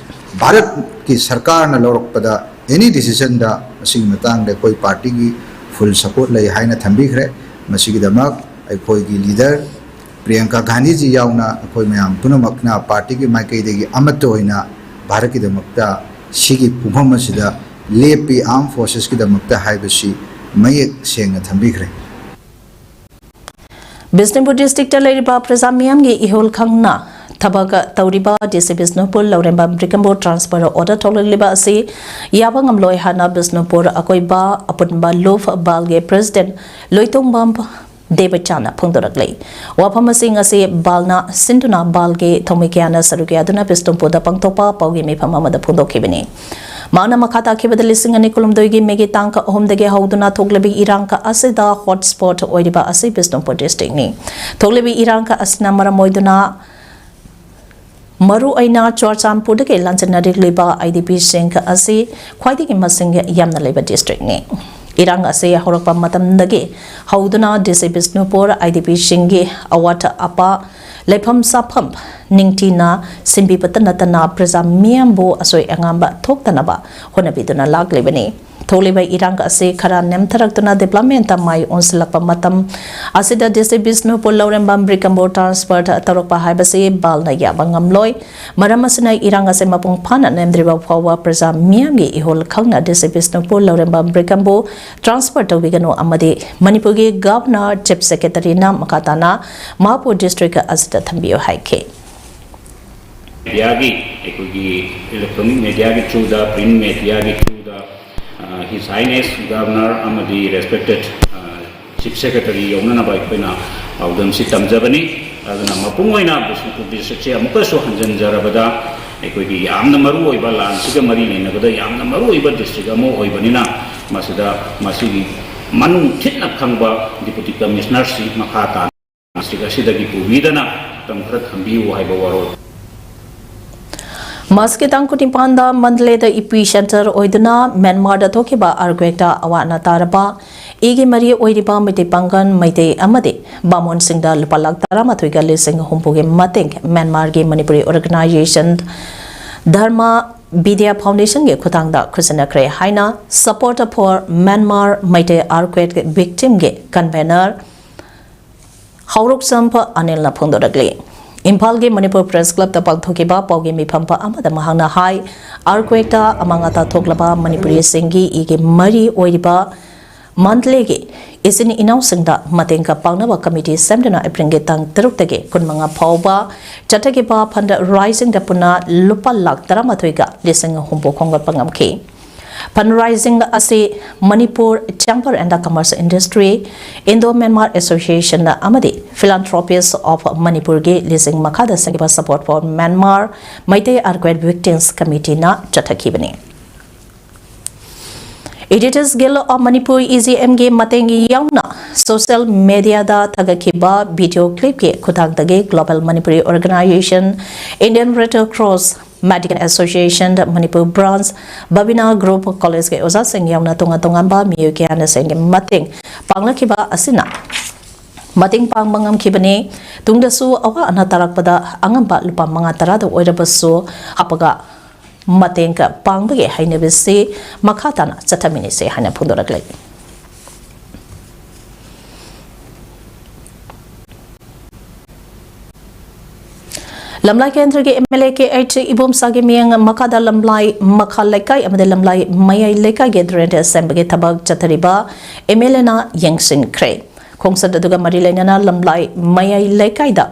ꯚꯥꯔꯠꯀꯤ ꯁꯔꯀꯥꯔꯅ ꯂꯧꯔꯛꯄꯗ any decisionꯗ ꯃꯁꯤꯒꯤ ꯃꯇꯥꯡꯗ ꯑꯩꯈꯣꯏ partyꯒꯤ full support ꯂꯩ ꯍꯥꯏꯅ ꯊꯝꯕꯤꯈ꯭ꯔꯦ꯫ ꯃꯁꯤꯒꯤꯗꯃꯛ ꯑꯩꯈꯣꯏꯒꯤ leader ꯄ꯭ꯔꯤꯌꯥꯡꯀꯥ ꯒꯥꯟꯙꯤꯖꯤ ꯌꯥꯎꯅ ꯑꯩꯈꯣꯏ ꯃꯌꯥꯝ ꯄꯨꯝꯅꯃꯛꯅ partyꯒꯤ ꯃꯥꯏꯀꯩꯗꯒꯤ ꯑꯃꯠꯇ ꯑꯣꯏꯅ ꯚꯥꯔꯠꯀꯤꯗꯃꯛꯇ ꯁꯤꯒꯤ ꯄꯨꯡꯐꯝ ꯑꯁꯤꯗ ꯂꯦꯞꯄꯤ, armed forcesꯀꯤꯗꯃꯛꯇ ꯍꯥꯏꯕꯁꯤ ꯃꯌꯦꯛ ꯁꯦꯡꯅ ꯊꯝꯕꯤꯈ꯭ꯔꯦ꯫ ꯕꯤꯁꯅꯨꯄꯨꯔ districtꯇ ꯂꯩꯔꯤꯕ ꯄ꯭ꯔꯖꯥ ꯃꯤꯌꯥꯝꯒꯤ ꯏꯍꯨꯜ ꯈꯪꯅ ꯊꯕꯛ ꯇꯧꯔꯤꯕ DC ꯕꯤꯁꯅꯨꯄꯨꯔ ꯂꯧꯔꯦꯝꯕꯝ ꯕ꯭ꯔꯤꯀꯝꯕꯨ transfer order ꯊꯣꯛꯂꯛꯂꯤꯕ ꯑꯁꯤ ꯌꯥꯕ ꯉꯝꯂꯣꯏ ꯍꯥꯏꯅ ꯕꯤꯁꯅꯨꯄꯨꯔ ꯑꯀꯣꯏꯕ ꯑꯄꯨꯟꯕ ꯂꯨꯞ ꯕꯥꯜꯒꯤ president ꯂꯣꯏꯇꯣꯡꯕꯝ ꯗꯦꯕꯆꯥꯟꯅ ꯐꯣꯡꯗꯣꯔꯛꯂꯤ꯫ ꯋꯥꯐꯝ ꯑꯁꯤ ꯉꯁꯤ ꯕꯥꯜꯅ ꯁꯤꯟꯗꯨꯅ ꯕꯥꯜꯒꯤ ꯊꯧꯃꯤ ꯀꯌꯥꯅ ꯁꯔꯨꯛ ꯌꯥꯗꯨꯅ ꯕꯤꯁꯅꯨꯄꯨꯔꯗ ꯄꯥꯡꯊꯣꯛꯄ ꯄꯥꯎꯒꯤ ꯃꯤꯐꯝ ꯑꯃꯗ ꯐꯣꯡꯗꯣꯛꯈꯤꯕꯅꯤ꯫ ꯃꯍꯥꯛꯅ ꯃꯈꯥ ꯇꯥꯈꯤꯕꯗ ꯂꯤꯁꯤꯡ ꯑꯅꯤ ꯀꯨꯟꯍꯨꯝꯗꯣꯏꯒꯤ ꯃꯦꯒꯤ ꯇꯥꯡ ꯑꯍꯨꯝꯗꯒꯤ ꯍꯧꯗꯨꯅ ꯊꯣꯛꯂꯤꯕ ꯏꯔꯥꯡ ꯑꯁꯤꯗ hotspot ꯑꯣꯏꯔꯤꯕ ꯑꯁꯤ ꯕꯤꯁꯅꯨꯄꯨꯔ districtꯅꯤ꯫ ꯊꯣꯛꯂꯤꯕ ꯏꯔꯥꯡ ꯑꯁꯤꯅ ꯃꯔꯝ ꯑꯣꯏꯗꯨꯅ ꯃꯔꯨꯑꯣꯏꯅ ꯆꯨꯔꯆꯥꯟꯄꯨꯔꯗꯒꯤ ꯂꯥꯟꯖꯦꯟꯅꯔꯛꯂꯤꯕ IDPꯁꯤꯡ ꯑꯁꯤ ꯈ꯭ꯋꯥꯏꯗꯒꯤ ꯃꯁꯤꯡ ꯌꯥꯝꯅ ꯂꯩꯕ districtꯅꯤ꯫ ꯏꯔꯥꯡ ꯑꯁꯤ ꯍꯧꯔꯛꯄ ꯃꯇꯝꯗꯒꯤ ꯍꯧꯗꯨꯅ DC ꯕꯤꯁꯅꯨꯄꯨꯔ IDPꯁꯤꯡꯒꯤ ꯑꯋꯥꯠ ꯑꯄꯥ, ꯂꯩꯐꯝ ꯆꯥꯐꯝ ꯅꯤꯡꯊꯤꯅ ꯁꯤꯟꯕꯤꯕꯇ ꯅꯠꯇꯅ ꯄ꯭ꯔꯖꯥ ꯃꯤꯌꯥꯝꯕꯨ ꯑꯁꯣꯏ ꯑꯉꯥꯝꯕ ꯊꯣꯛꯇꯅꯕ ꯍꯣꯠꯅꯕꯤꯗꯨꯅ ꯂꯥꯛꯂꯤꯕꯅꯤ꯫ ꯊꯣꯛꯂꯤꯕ ꯏꯔꯥꯡ ꯑꯁꯤ ꯈꯔ ꯅꯦꯝꯊꯔꯛꯇꯨꯅ developmentꯇ ꯃꯥꯏ ꯑꯣꯟꯁꯤꯜꯂꯛꯄ ꯃꯇꯝ ꯑꯁꯤꯗ DC ꯕꯤꯁꯅꯨꯄꯨꯔ ꯂꯧꯔꯦꯝꯕꯝ ꯕ꯭ꯔꯤꯀꯝꯕꯨ transfer ꯇꯧꯔꯛꯄ ꯍꯥꯏꯕꯁꯤ ꯕꯥꯜꯅ ꯌꯥꯕ ꯉꯝꯂꯣꯏ꯫ ꯃꯔꯝ ꯑꯁꯤꯅ ꯏꯔꯥꯡ ꯑꯁꯤ ꯃꯄꯨꯡ ꯐꯥꯅ ꯅꯦꯝꯗ꯭ꯔꯤꯕ ꯐꯥꯎꯕ ꯄ꯭ꯔꯖꯥ ꯃꯤꯌꯥꯝꯒꯤ ꯏꯍꯨꯜ ꯈꯪꯅ DC ꯕꯤꯁꯅꯨꯄꯨꯔ ꯂꯧꯔꯦꯝꯕꯝ ꯕ꯭ꯔꯤꯀꯝꯕꯨ transfer ꯇꯧꯕꯤꯒꯅꯨ ꯑꯃꯗꯤ ꯃꯅꯤꯄꯨꯔꯒꯤ Governor, Chief Secretaryꯅ ꯃꯈꯥ ꯇꯥꯅ ꯃꯍꯥꯛꯄꯨ district ꯑꯁꯤꯗ ꯊꯝꯕꯤꯌꯨ ꯍꯥꯏꯈꯤ꯫ ꯃꯦꯗꯤꯌꯥꯒꯤ, ꯑꯩꯈꯣꯏꯒꯤ ꯏꯂꯦꯛꯇ꯭ꯔꯣꯅꯤꯛ ꯃꯦꯗꯤꯌꯥꯒꯤ ꯊ꯭ꯔꯨꯗ, ꯄ꯭ꯔꯤꯟ ꯃꯦꯗꯤꯌꯥꯒꯤ ꯊ꯭ꯔꯨꯗ, ꯍꯤꯁ ꯍꯥꯏꯅꯦꯁ ꯒꯚꯔꯅꯔ ꯑꯃꯗꯤ ꯔꯦꯁꯄꯦꯛꯇꯦꯠ ꯆꯤꯐ ꯁꯦꯀ꯭ꯔꯦꯇꯔꯤ ꯌꯧꯅꯅꯕ ꯑꯩꯈꯣꯏꯅ ꯄꯥꯎꯗꯝꯁꯤ ꯇꯝꯖꯕꯅꯤ꯫ ꯑꯗꯨꯅ ꯃꯄꯨꯡ ꯑꯣꯏꯅ ꯕꯤꯁꯅꯨꯄꯨꯔ ꯗꯤꯁꯇ꯭ꯔꯤꯛꯁꯦ ꯑꯃꯨꯛꯀꯁꯨ ꯍꯟꯖꯤꯟꯖꯔꯕꯗ, ꯑꯩꯈꯣꯏꯒꯤ ꯌꯥꯝꯅ ꯃꯔꯨ ꯑꯣꯏꯕ, ꯂꯥꯟꯁꯤꯒ ꯃꯔꯤ ꯂꯩꯅꯕꯗ ꯌꯥꯝꯅ ꯃꯔꯨ ꯑꯣꯏꯕ ꯗꯤꯁꯇ꯭ꯔꯤꯛ ꯑꯃ ꯑꯣꯏꯕꯅꯤꯅ, ꯃꯁꯤꯗ ꯃꯁꯤꯒꯤ ꯃꯅꯨꯡ ꯊꯤꯠꯅ ꯈꯪꯕ ꯗꯤꯄꯨꯇꯤ ꯀꯃꯤꯁꯅꯔꯁꯤ ꯃꯈꯥ ꯇꯥꯅ ꯗꯤꯁꯇ꯭ꯔꯤꯛ ꯑꯁꯤꯗꯒꯤ ꯄꯨꯕꯤꯗꯅ ꯃꯇꯝ ꯈꯔ ꯊꯝꯕꯤꯌꯨ ꯍꯥꯏꯕ ꯋꯥꯔꯣꯜ꯫ ꯃꯥꯔꯆꯀꯤ ꯇꯥꯡ ꯀꯨꯟꯅꯤꯄꯥꯟꯗ ꯃꯟꯗꯂꯦꯗ ꯏꯄꯤ ꯁꯦꯟꯇꯔ ꯑꯣꯏꯗꯨꯅ ꯃ꯭ꯌꯥꯟꯃꯥꯔꯗ ꯊꯣꯛꯈꯤꯕ ꯑꯥꯔꯀ꯭ꯋꯦꯛꯇ ꯑꯋꯥ ꯑꯅꯥ ꯇꯥꯔꯕ ꯏꯒꯤ ꯃꯔꯤ ꯑꯣꯏꯔꯤꯕ ꯃꯩꯇꯩ ꯄꯥꯡꯒꯜ, ꯃꯩꯇꯩ ꯑꯃꯗꯤ ꯕꯥꯃꯣꯟꯁꯤꯡꯗ ꯂꯨꯄꯥ ꯂꯥꯈ ꯇꯔꯥꯃꯥꯊꯣꯏꯒ ꯂꯤꯁꯤꯡ ꯍꯨꯝꯐꯨꯒꯤ ꯃꯇꯦꯡ ꯃ꯭ꯌꯥꯟꯃꯥꯔꯒꯤ ꯃꯅꯤꯄꯨꯔꯤ ꯑꯣꯔꯒꯅꯥꯏꯖꯦꯁꯟ ꯙꯔꯃ ꯕꯤꯗ꯭ꯌꯥ ꯐꯥꯎꯟꯗꯦꯁꯟꯒꯤ ꯈꯨꯠꯊꯥꯡꯗ ꯈꯨꯠꯁꯤꯟꯅꯈ꯭ꯔꯦ ꯍꯥꯏꯅ Support for Myanmar Meitei earthquake ꯚꯤꯛꯇꯤꯝꯒꯤ ꯀꯟꯚꯦꯅꯔ ꯍꯧꯔꯣꯛꯆꯝ ꯑꯅꯤꯜꯅ ꯐꯣꯡꯗꯣꯔꯛꯂꯤ꯫ ꯏꯝꯐꯥꯜꯒꯤ ꯃꯅꯤꯄꯨꯔ ꯄ꯭ꯔꯦꯁ ꯀ꯭ꯂꯕꯇ ꯄꯥꯡꯊꯣꯛꯈꯤꯕ ꯄꯥꯎꯒꯤ ꯃꯤꯐꯝ ꯑꯃꯗ ꯃꯍꯥꯛꯅ ꯍꯥꯏ, ꯑꯥꯔꯀ꯭ꯋꯦꯛꯇ ꯑꯃꯥꯡ ꯑꯇꯥ ꯊꯣꯛꯂꯕ ꯃꯅꯤꯄꯨꯔꯤꯁꯤꯡꯒꯤ ꯏꯒꯤ ꯃꯔꯤ ꯑꯣꯏꯔꯤꯕ ꯃꯟꯗꯂꯦꯒꯤ ꯏꯆꯤꯟ ꯏꯅꯥꯎꯁꯤꯡꯗ ꯃꯇꯦꯡ ꯄꯥꯡꯅꯕ ꯀꯃꯤꯇꯤ ꯁꯦꯝꯗꯨꯅ ꯑꯦꯄ꯭ꯔꯤꯜꯒꯤ ꯇꯥꯡ ꯇꯔꯨꯛꯇꯒꯤ ꯀꯨꯟꯃꯉꯥ ꯐꯥꯎꯕ ꯆꯠꯊꯈꯤꯕ ꯐꯟꯗ ꯔꯥꯏꯖꯤꯡꯗ ꯄꯨꯟꯅ ꯂꯨꯄꯥ ꯂꯥꯈ ꯇꯔꯥꯃꯥꯊꯣꯏꯒ ꯂꯤꯁꯤꯡ ꯍꯨꯝꯐꯨ ꯈꯣꯝꯒꯠꯄ ꯉꯝꯈꯤ꯫ ꯐꯟ ꯔꯥꯏꯖꯤꯡ ꯑꯁꯤ Manipur Chamber and Commerce Industry, Indo Myanmar Association ꯑꯃꯗꯤ Philanthropists of ꯃꯅꯤꯄꯨꯔꯒꯤ ꯂꯤꯁꯤꯡ ꯃꯈꯥꯗ ꯁꯦꯝꯈꯤꯕ Support for Myanmar Meitei Earthquake Victims Committeeꯅ ꯆꯠꯊꯈꯤꯕꯅꯤ꯫ Editors Guild of Manipur, EGMꯒꯤ ꯃꯇꯦꯡ ꯌꯥꯎꯅ social mediaꯗ ꯊꯥꯒꯠꯈꯤꯕ video clipꯀꯤ ꯈꯨꯠꯊꯥꯡꯗꯒꯤ Global Manipuri Organization, Indian Red Cross, Medical Association Manipur Branch, Babina Group, collegeꯀꯤ ꯑꯣꯖꯥꯁꯤꯡ ꯌꯥꯎꯅ ꯇꯣꯉꯥꯟ ꯇꯣꯉꯥꯟꯕ ꯃꯤꯑꯣꯏ ꯀꯌꯥꯅ ꯁꯦꯟꯒꯤ ꯃꯇꯦꯡ ꯄꯥꯡꯂꯛꯈꯤꯕ ꯑꯁꯤꯅ ꯃꯇꯦꯡ ꯄꯥꯡꯕ ꯉꯝꯈꯤꯕꯅꯤ꯫ ꯇꯨꯡꯗꯁꯨ ꯑꯋꯥ ꯑꯅꯥ ꯇꯥꯔꯛꯄꯗ ꯑꯉꯝꯕ ꯂꯨꯄꯥ ꯃꯉꯥ ꯇꯔꯥꯗ ꯑꯣꯏꯔꯕꯁꯨ ꯍꯥꯞꯄꯒ ꯃꯇꯦꯡ ꯄꯥꯡꯕꯒꯤ ꯍꯩꯅꯕꯤꯁꯤ ꯃꯈꯥ ꯇꯥꯅ ꯆꯠꯊꯃꯤꯟꯅꯁꯤ ꯍꯥꯏꯅ ꯐꯣꯡꯗꯣꯔꯛꯂꯤ꯫ ꯂꯝꯂꯥꯏ ꯀꯦꯟꯗ꯭ꯔꯒꯤ MLA ꯀꯦ ꯑꯩꯆ ꯏꯕꯣꯝꯆꯥꯒꯤ ꯃꯤꯠꯌꯦꯡ ꯃꯈꯥꯗ ꯂꯝꯂꯥꯏ ꯃꯈꯥ ꯂꯩꯀꯥꯏ ꯑꯃꯗꯤ ꯂꯝꯂꯥꯏ ꯃꯌꯥꯏ ꯂꯩꯀꯥꯏꯒꯤ drainage ꯁꯦꯝꯕꯒꯤ ꯊꯕꯛ ꯆꯠꯊꯔꯤꯕ MLAꯅ ꯌꯦꯡꯁꯤꯟꯈ꯭ꯔꯦ꯫ ꯈꯣꯡꯆꯠ ꯑꯗꯨꯒ ꯃꯔꯤ ꯂꯩꯅꯅ ꯂꯝꯂꯥꯏ ꯃꯌꯥꯏ ꯂꯩꯀꯥꯏꯗ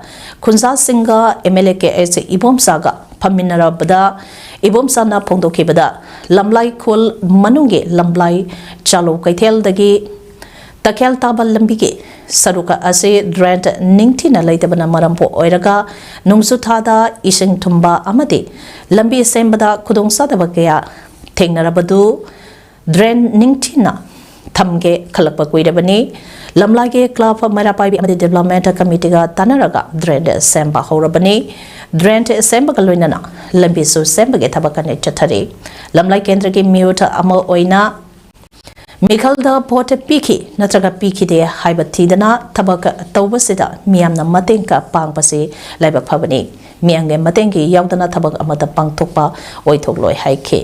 ꯈꯨꯟꯖꯥꯁꯤꯡꯒ MLA ꯀꯦ ꯑꯦꯁ ꯏꯕꯣꯝꯆꯥꯒ ꯐꯝꯃꯤꯟꯅꯔꯕꯗ, ꯏꯕꯣꯝꯆꯥꯅ ꯐꯣꯡꯗꯣꯛꯈꯤꯕꯗ, ꯂꯝꯂꯥꯏ ꯈꯨꯜ ꯃꯅꯨꯡꯒꯤ ꯂꯝꯂꯥꯏ ꯆꯥꯂꯧ ꯀꯩꯊꯦꯜꯗꯒꯤ ꯇꯈꯦꯜ ꯇꯥꯕ ꯂꯝꯕꯤꯒꯤ ꯁꯔꯨꯛ ꯑꯁꯤ ꯗ꯭ꯔꯦꯟ ꯅꯤꯡꯊꯤꯅ ꯂꯩꯇꯕꯅ ꯃꯔꯝ ꯑꯣꯏꯔꯒ, ꯅꯣꯡꯖꯨ ꯊꯥꯗ ꯏꯁꯤꯡ ꯊꯨꯝꯕ ꯑꯃꯗꯤ ꯂꯝꯕꯤ ꯁꯦꯝꯕꯗ ꯈꯨꯗꯣꯡꯆꯥꯗꯕ ꯀꯌꯥ ꯊꯦꯡꯅꯔꯕꯗꯨ ꯗ꯭ꯔꯦꯟ ꯅꯤꯡꯊꯤꯅ ꯊꯝꯒꯦ ꯈꯜꯂꯛꯄ ꯀꯨꯏꯔꯕꯅꯤ꯫ ꯂꯝꯂꯥꯏꯒꯤ ꯀ꯭ꯂꯕ, ꯃꯩꯔꯥ ꯄꯥꯏꯕꯤ ꯑꯃꯗꯤ ꯗꯤꯕ꯭ꯂꯞꯃꯦꯟ ꯀꯃꯤꯇꯤꯒ ꯇꯥꯟꯅꯔꯒ ꯗ꯭ꯔꯦꯟ ꯁꯦꯝꯕ ꯍꯧꯔꯕꯅꯤ꯫ ꯗ꯭ꯔꯦꯟ ꯁꯦꯝꯕꯒ ꯂꯣꯏꯅꯅ ꯂꯝꯕꯤꯁꯨ ꯁꯦꯝꯕꯒꯤ ꯊꯕꯛ ꯀꯟꯅ ꯆꯠꯊꯔꯤ꯫ ꯂꯝꯂꯥꯏ ꯀꯦꯟꯗ꯭ꯔꯒꯤ ꯃꯤꯍꯨꯠ ꯑꯃ ꯑꯣꯏꯅ ꯃꯤꯈꯜꯗ ꯚꯣꯠ ꯄꯤꯈꯤ ꯅꯠꯇ꯭ꯔꯒ ꯄꯤꯈꯤꯗꯦ ꯍꯥꯏꯕ ꯊꯤꯗꯅ ꯊꯕꯛ ꯇꯧꯕꯁꯤꯗ ꯃꯤꯌꯥꯝꯅ ꯃꯇꯦꯡ ꯀ-, ꯄꯥꯡꯕꯁꯤ ꯂꯥꯏꯕꯛ ꯐꯕꯅꯤ꯫ ꯃꯤꯌꯥꯝꯒꯤ ꯃꯇꯦꯡꯒꯤ ꯌꯥꯎꯗꯅ ꯊꯕꯛ ꯑꯃꯠꯇ ꯄꯥꯡꯊꯣꯛꯄ ꯑꯣꯏꯊꯣꯛꯂꯣꯏ ꯍꯥꯏꯈꯤ꯫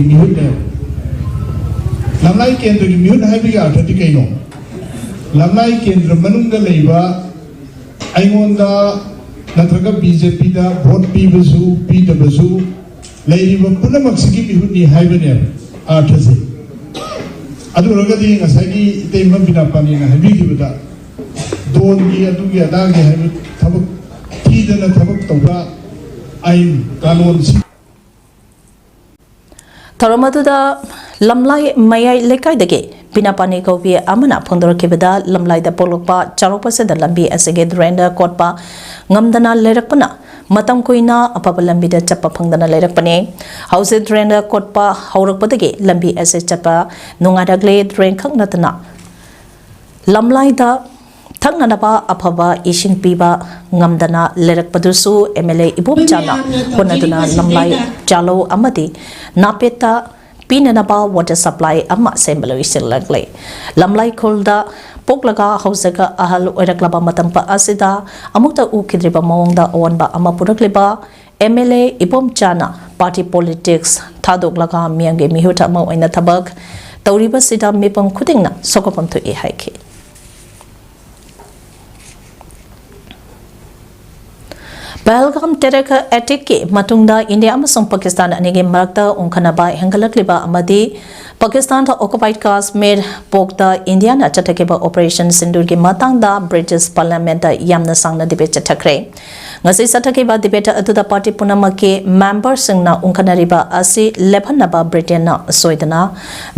ꯃꯤꯍꯨꯠꯅꯦꯕ꯫ ꯂꯝꯂꯥꯏ ꯀꯦꯟꯗ꯭ꯔꯒꯤ ꯃꯤꯍꯨꯠ ꯍꯥꯏꯕꯒꯤ ꯑꯥꯔꯊꯗꯤ ꯀꯩꯅꯣ? ꯂꯝꯂꯥꯏ ꯀꯦꯟꯗ꯭ꯔ ꯃꯅꯨꯡꯗ ꯂꯩꯕ ꯑꯩꯉꯣꯟꯗ ꯅꯠꯇ꯭ꯔꯒ BJPꯗ ꯚꯣꯠ ꯄꯤꯕꯁꯨ ꯄꯤꯗꯕꯁꯨ ꯂꯩꯔꯤꯕ ꯄꯨꯝꯅꯃꯛꯁꯤꯒꯤ ꯃꯤꯍꯨꯠꯅꯤ ꯍꯥꯏꯕꯅꯦꯕ ꯑꯥꯔꯊꯁꯦ꯫ ꯑꯗꯨ ꯑꯣꯏꯔꯒꯗꯤ ꯉꯁꯥꯏꯒꯤ ꯏꯇꯩꯃ ꯕꯤꯅꯥꯄꯥꯅꯤꯅ ꯍꯥꯏꯕꯤꯈꯤꯕꯗ ꯗꯣꯟꯒꯤ ꯑꯗꯨꯒꯤ ꯑꯗꯥꯒꯤ ꯍꯥꯏꯕ ꯊꯕꯛ ꯊꯤꯗꯅ ꯊꯕꯛ ꯇꯧꯕ ꯑꯥꯏꯟ ꯀꯥꯅꯣꯟꯁꯤ ꯊꯧꯔꯝ ꯑꯗꯨꯗ ꯂꯝꯂꯥꯏ ꯃꯌꯥꯏ ꯂꯩꯀꯥꯏꯗꯒꯤ ꯕꯤꯅꯥꯄꯥꯅꯤ ꯀꯧꯕꯤ ꯑꯃꯅ ꯐꯣꯡꯗꯣꯔꯛꯈꯤꯕꯗ, ꯂꯝꯂꯥꯏꯗ ꯄꯣꯛꯂꯛꯄ ꯆꯥꯎꯔꯛꯄꯁꯤꯗ ꯂꯝꯕꯤ ꯑꯁꯤꯒꯤ ꯗ꯭ꯔꯦꯟꯗ ꯀꯣꯠꯄ ꯉꯝꯗꯅ ꯂꯩꯔꯛꯄꯅ ꯃꯇꯝ ꯀꯨꯏꯅ ꯑꯐꯕ ꯂꯝꯕꯤꯗ ꯆꯠꯄ ꯐꯪꯗꯅ ꯂꯩꯔꯛꯄꯅꯤ꯫ ꯍꯧꯖꯤꯛ ꯗ꯭ꯔꯦꯟꯗ ꯀꯣꯠꯄ ꯍꯧꯔꯛꯄꯗꯒꯤ ꯂꯝꯕꯤ ꯑꯁꯤ ꯆꯠꯄ ꯅꯨꯡꯉꯥꯏꯔꯛꯂꯦ꯫ ꯗ꯭ꯔꯦꯟ ꯈꯛ ꯅꯠꯇꯅ ꯂꯝꯂꯥꯏꯗ ꯊꯛꯅꯅꯕ ꯑꯐꯕ ꯏꯁꯤꯡ ꯄꯤꯕ ꯉꯝꯗꯅ ꯂꯩꯔꯛꯄꯗꯨꯁꯨ MLA ꯏꯕꯣꯝꯆꯥꯅ ꯍꯣꯠꯅꯗꯨꯅ ꯂꯝꯂꯥꯏ ꯆꯥꯂꯧ ꯑꯃꯗꯤ ꯅꯥꯄꯦꯠꯇ ꯄꯤꯅꯅꯕ ꯋꯥꯇꯔ ꯁꯄ꯭ꯂꯥꯏ ꯑꯃ ꯁꯦꯝꯕ ꯂꯣꯏꯁꯤꯜꯂꯛꯂꯦ꯫ ꯂꯝꯂꯥꯏ ꯈꯨꯜꯗ ꯄꯣꯛꯂꯒ ꯍꯧꯖꯤꯛ ꯑꯍꯜ ꯑꯣꯏꯔꯛꯂꯕ ꯃꯇꯝ ꯑꯁꯤꯗ ꯑꯃꯨꯛꯇ ꯎꯈꯤꯗ꯭ꯔꯤꯕ ꯃꯑꯣꯡꯗ ꯑꯑꯣꯟꯕ ꯑꯃ ꯄꯨꯔꯛꯂꯤꯕ MLA ꯏꯕꯣꯝꯆꯥꯅ ꯄꯥꯔꯇꯤ ꯄꯣꯂꯤꯇꯤꯛꯁ ꯊꯥꯗꯣꯛꯂꯒ ꯃꯤꯌꯥꯝꯒꯤ ꯃꯤꯍꯨꯠ ꯑꯃ ꯑꯣꯏꯅ ꯊꯕꯛ ꯇꯧꯔꯤꯕꯁꯤꯗ ꯃꯤꯄꯨꯝ ꯈꯨꯗꯤꯡꯅ ꯁꯣꯛꯀꯐꯝ ꯊꯣꯛꯏ ꯍꯥꯏꯈꯤ꯫ ꯄꯍꯜꯒꯥꯝ ꯇꯦꯔꯦꯛ ꯑꯦꯇꯦꯛꯀꯤ ꯃꯇꯨꯡꯗ ꯏꯟꯗꯤꯌꯥ ꯑꯃꯁꯨꯡ ꯄꯥꯀꯤꯁꯇꯥꯟ ꯑꯅꯤꯒꯤ ꯃꯔꯛꯇ ꯎꯪꯈꯠꯅꯕ ꯍꯦꯟꯒꯠꯂꯛꯂꯤꯕ ꯑꯃꯗꯤ ꯄꯥꯀꯤꯁꯇꯥꯟꯗ ꯑꯣꯀꯨꯄꯥꯏꯗ ꯀꯥꯁꯃꯤꯔ ꯄꯣꯛꯇ ꯏꯟꯗꯤꯌꯥꯅ ꯆꯠꯊꯈꯤꯕ ꯑꯣꯄꯔꯦꯁꯟ ꯁꯤꯟꯗꯨꯔꯒꯤ ꯃꯇꯥꯡꯗ ꯕ꯭ꯔꯤꯇꯤꯁ ꯄꯥꯔꯂꯤꯌꯥꯃꯦꯟꯠꯇ ꯌꯥꯝꯅ ꯁꯥꯡꯅ ꯗꯤꯕꯦꯠ ꯆꯠꯊꯈ꯭ꯔꯦ꯫ ꯉꯁꯤ ꯆꯠꯊꯈꯤꯕ ꯗꯤꯕꯦꯠ ꯑꯗꯨꯗ ꯄꯥꯔꯇꯤ ꯄꯨꯝꯅꯃꯛꯀꯤ ꯃꯦꯝꯕꯔꯁꯤꯡꯅ ꯎꯪꯈꯠꯅꯔꯤꯕ ꯑꯁꯤ ꯂꯦꯞꯍꯟꯅꯕ ꯕ꯭ꯔꯤꯇꯦꯟꯅ ꯁꯣꯏꯗꯅ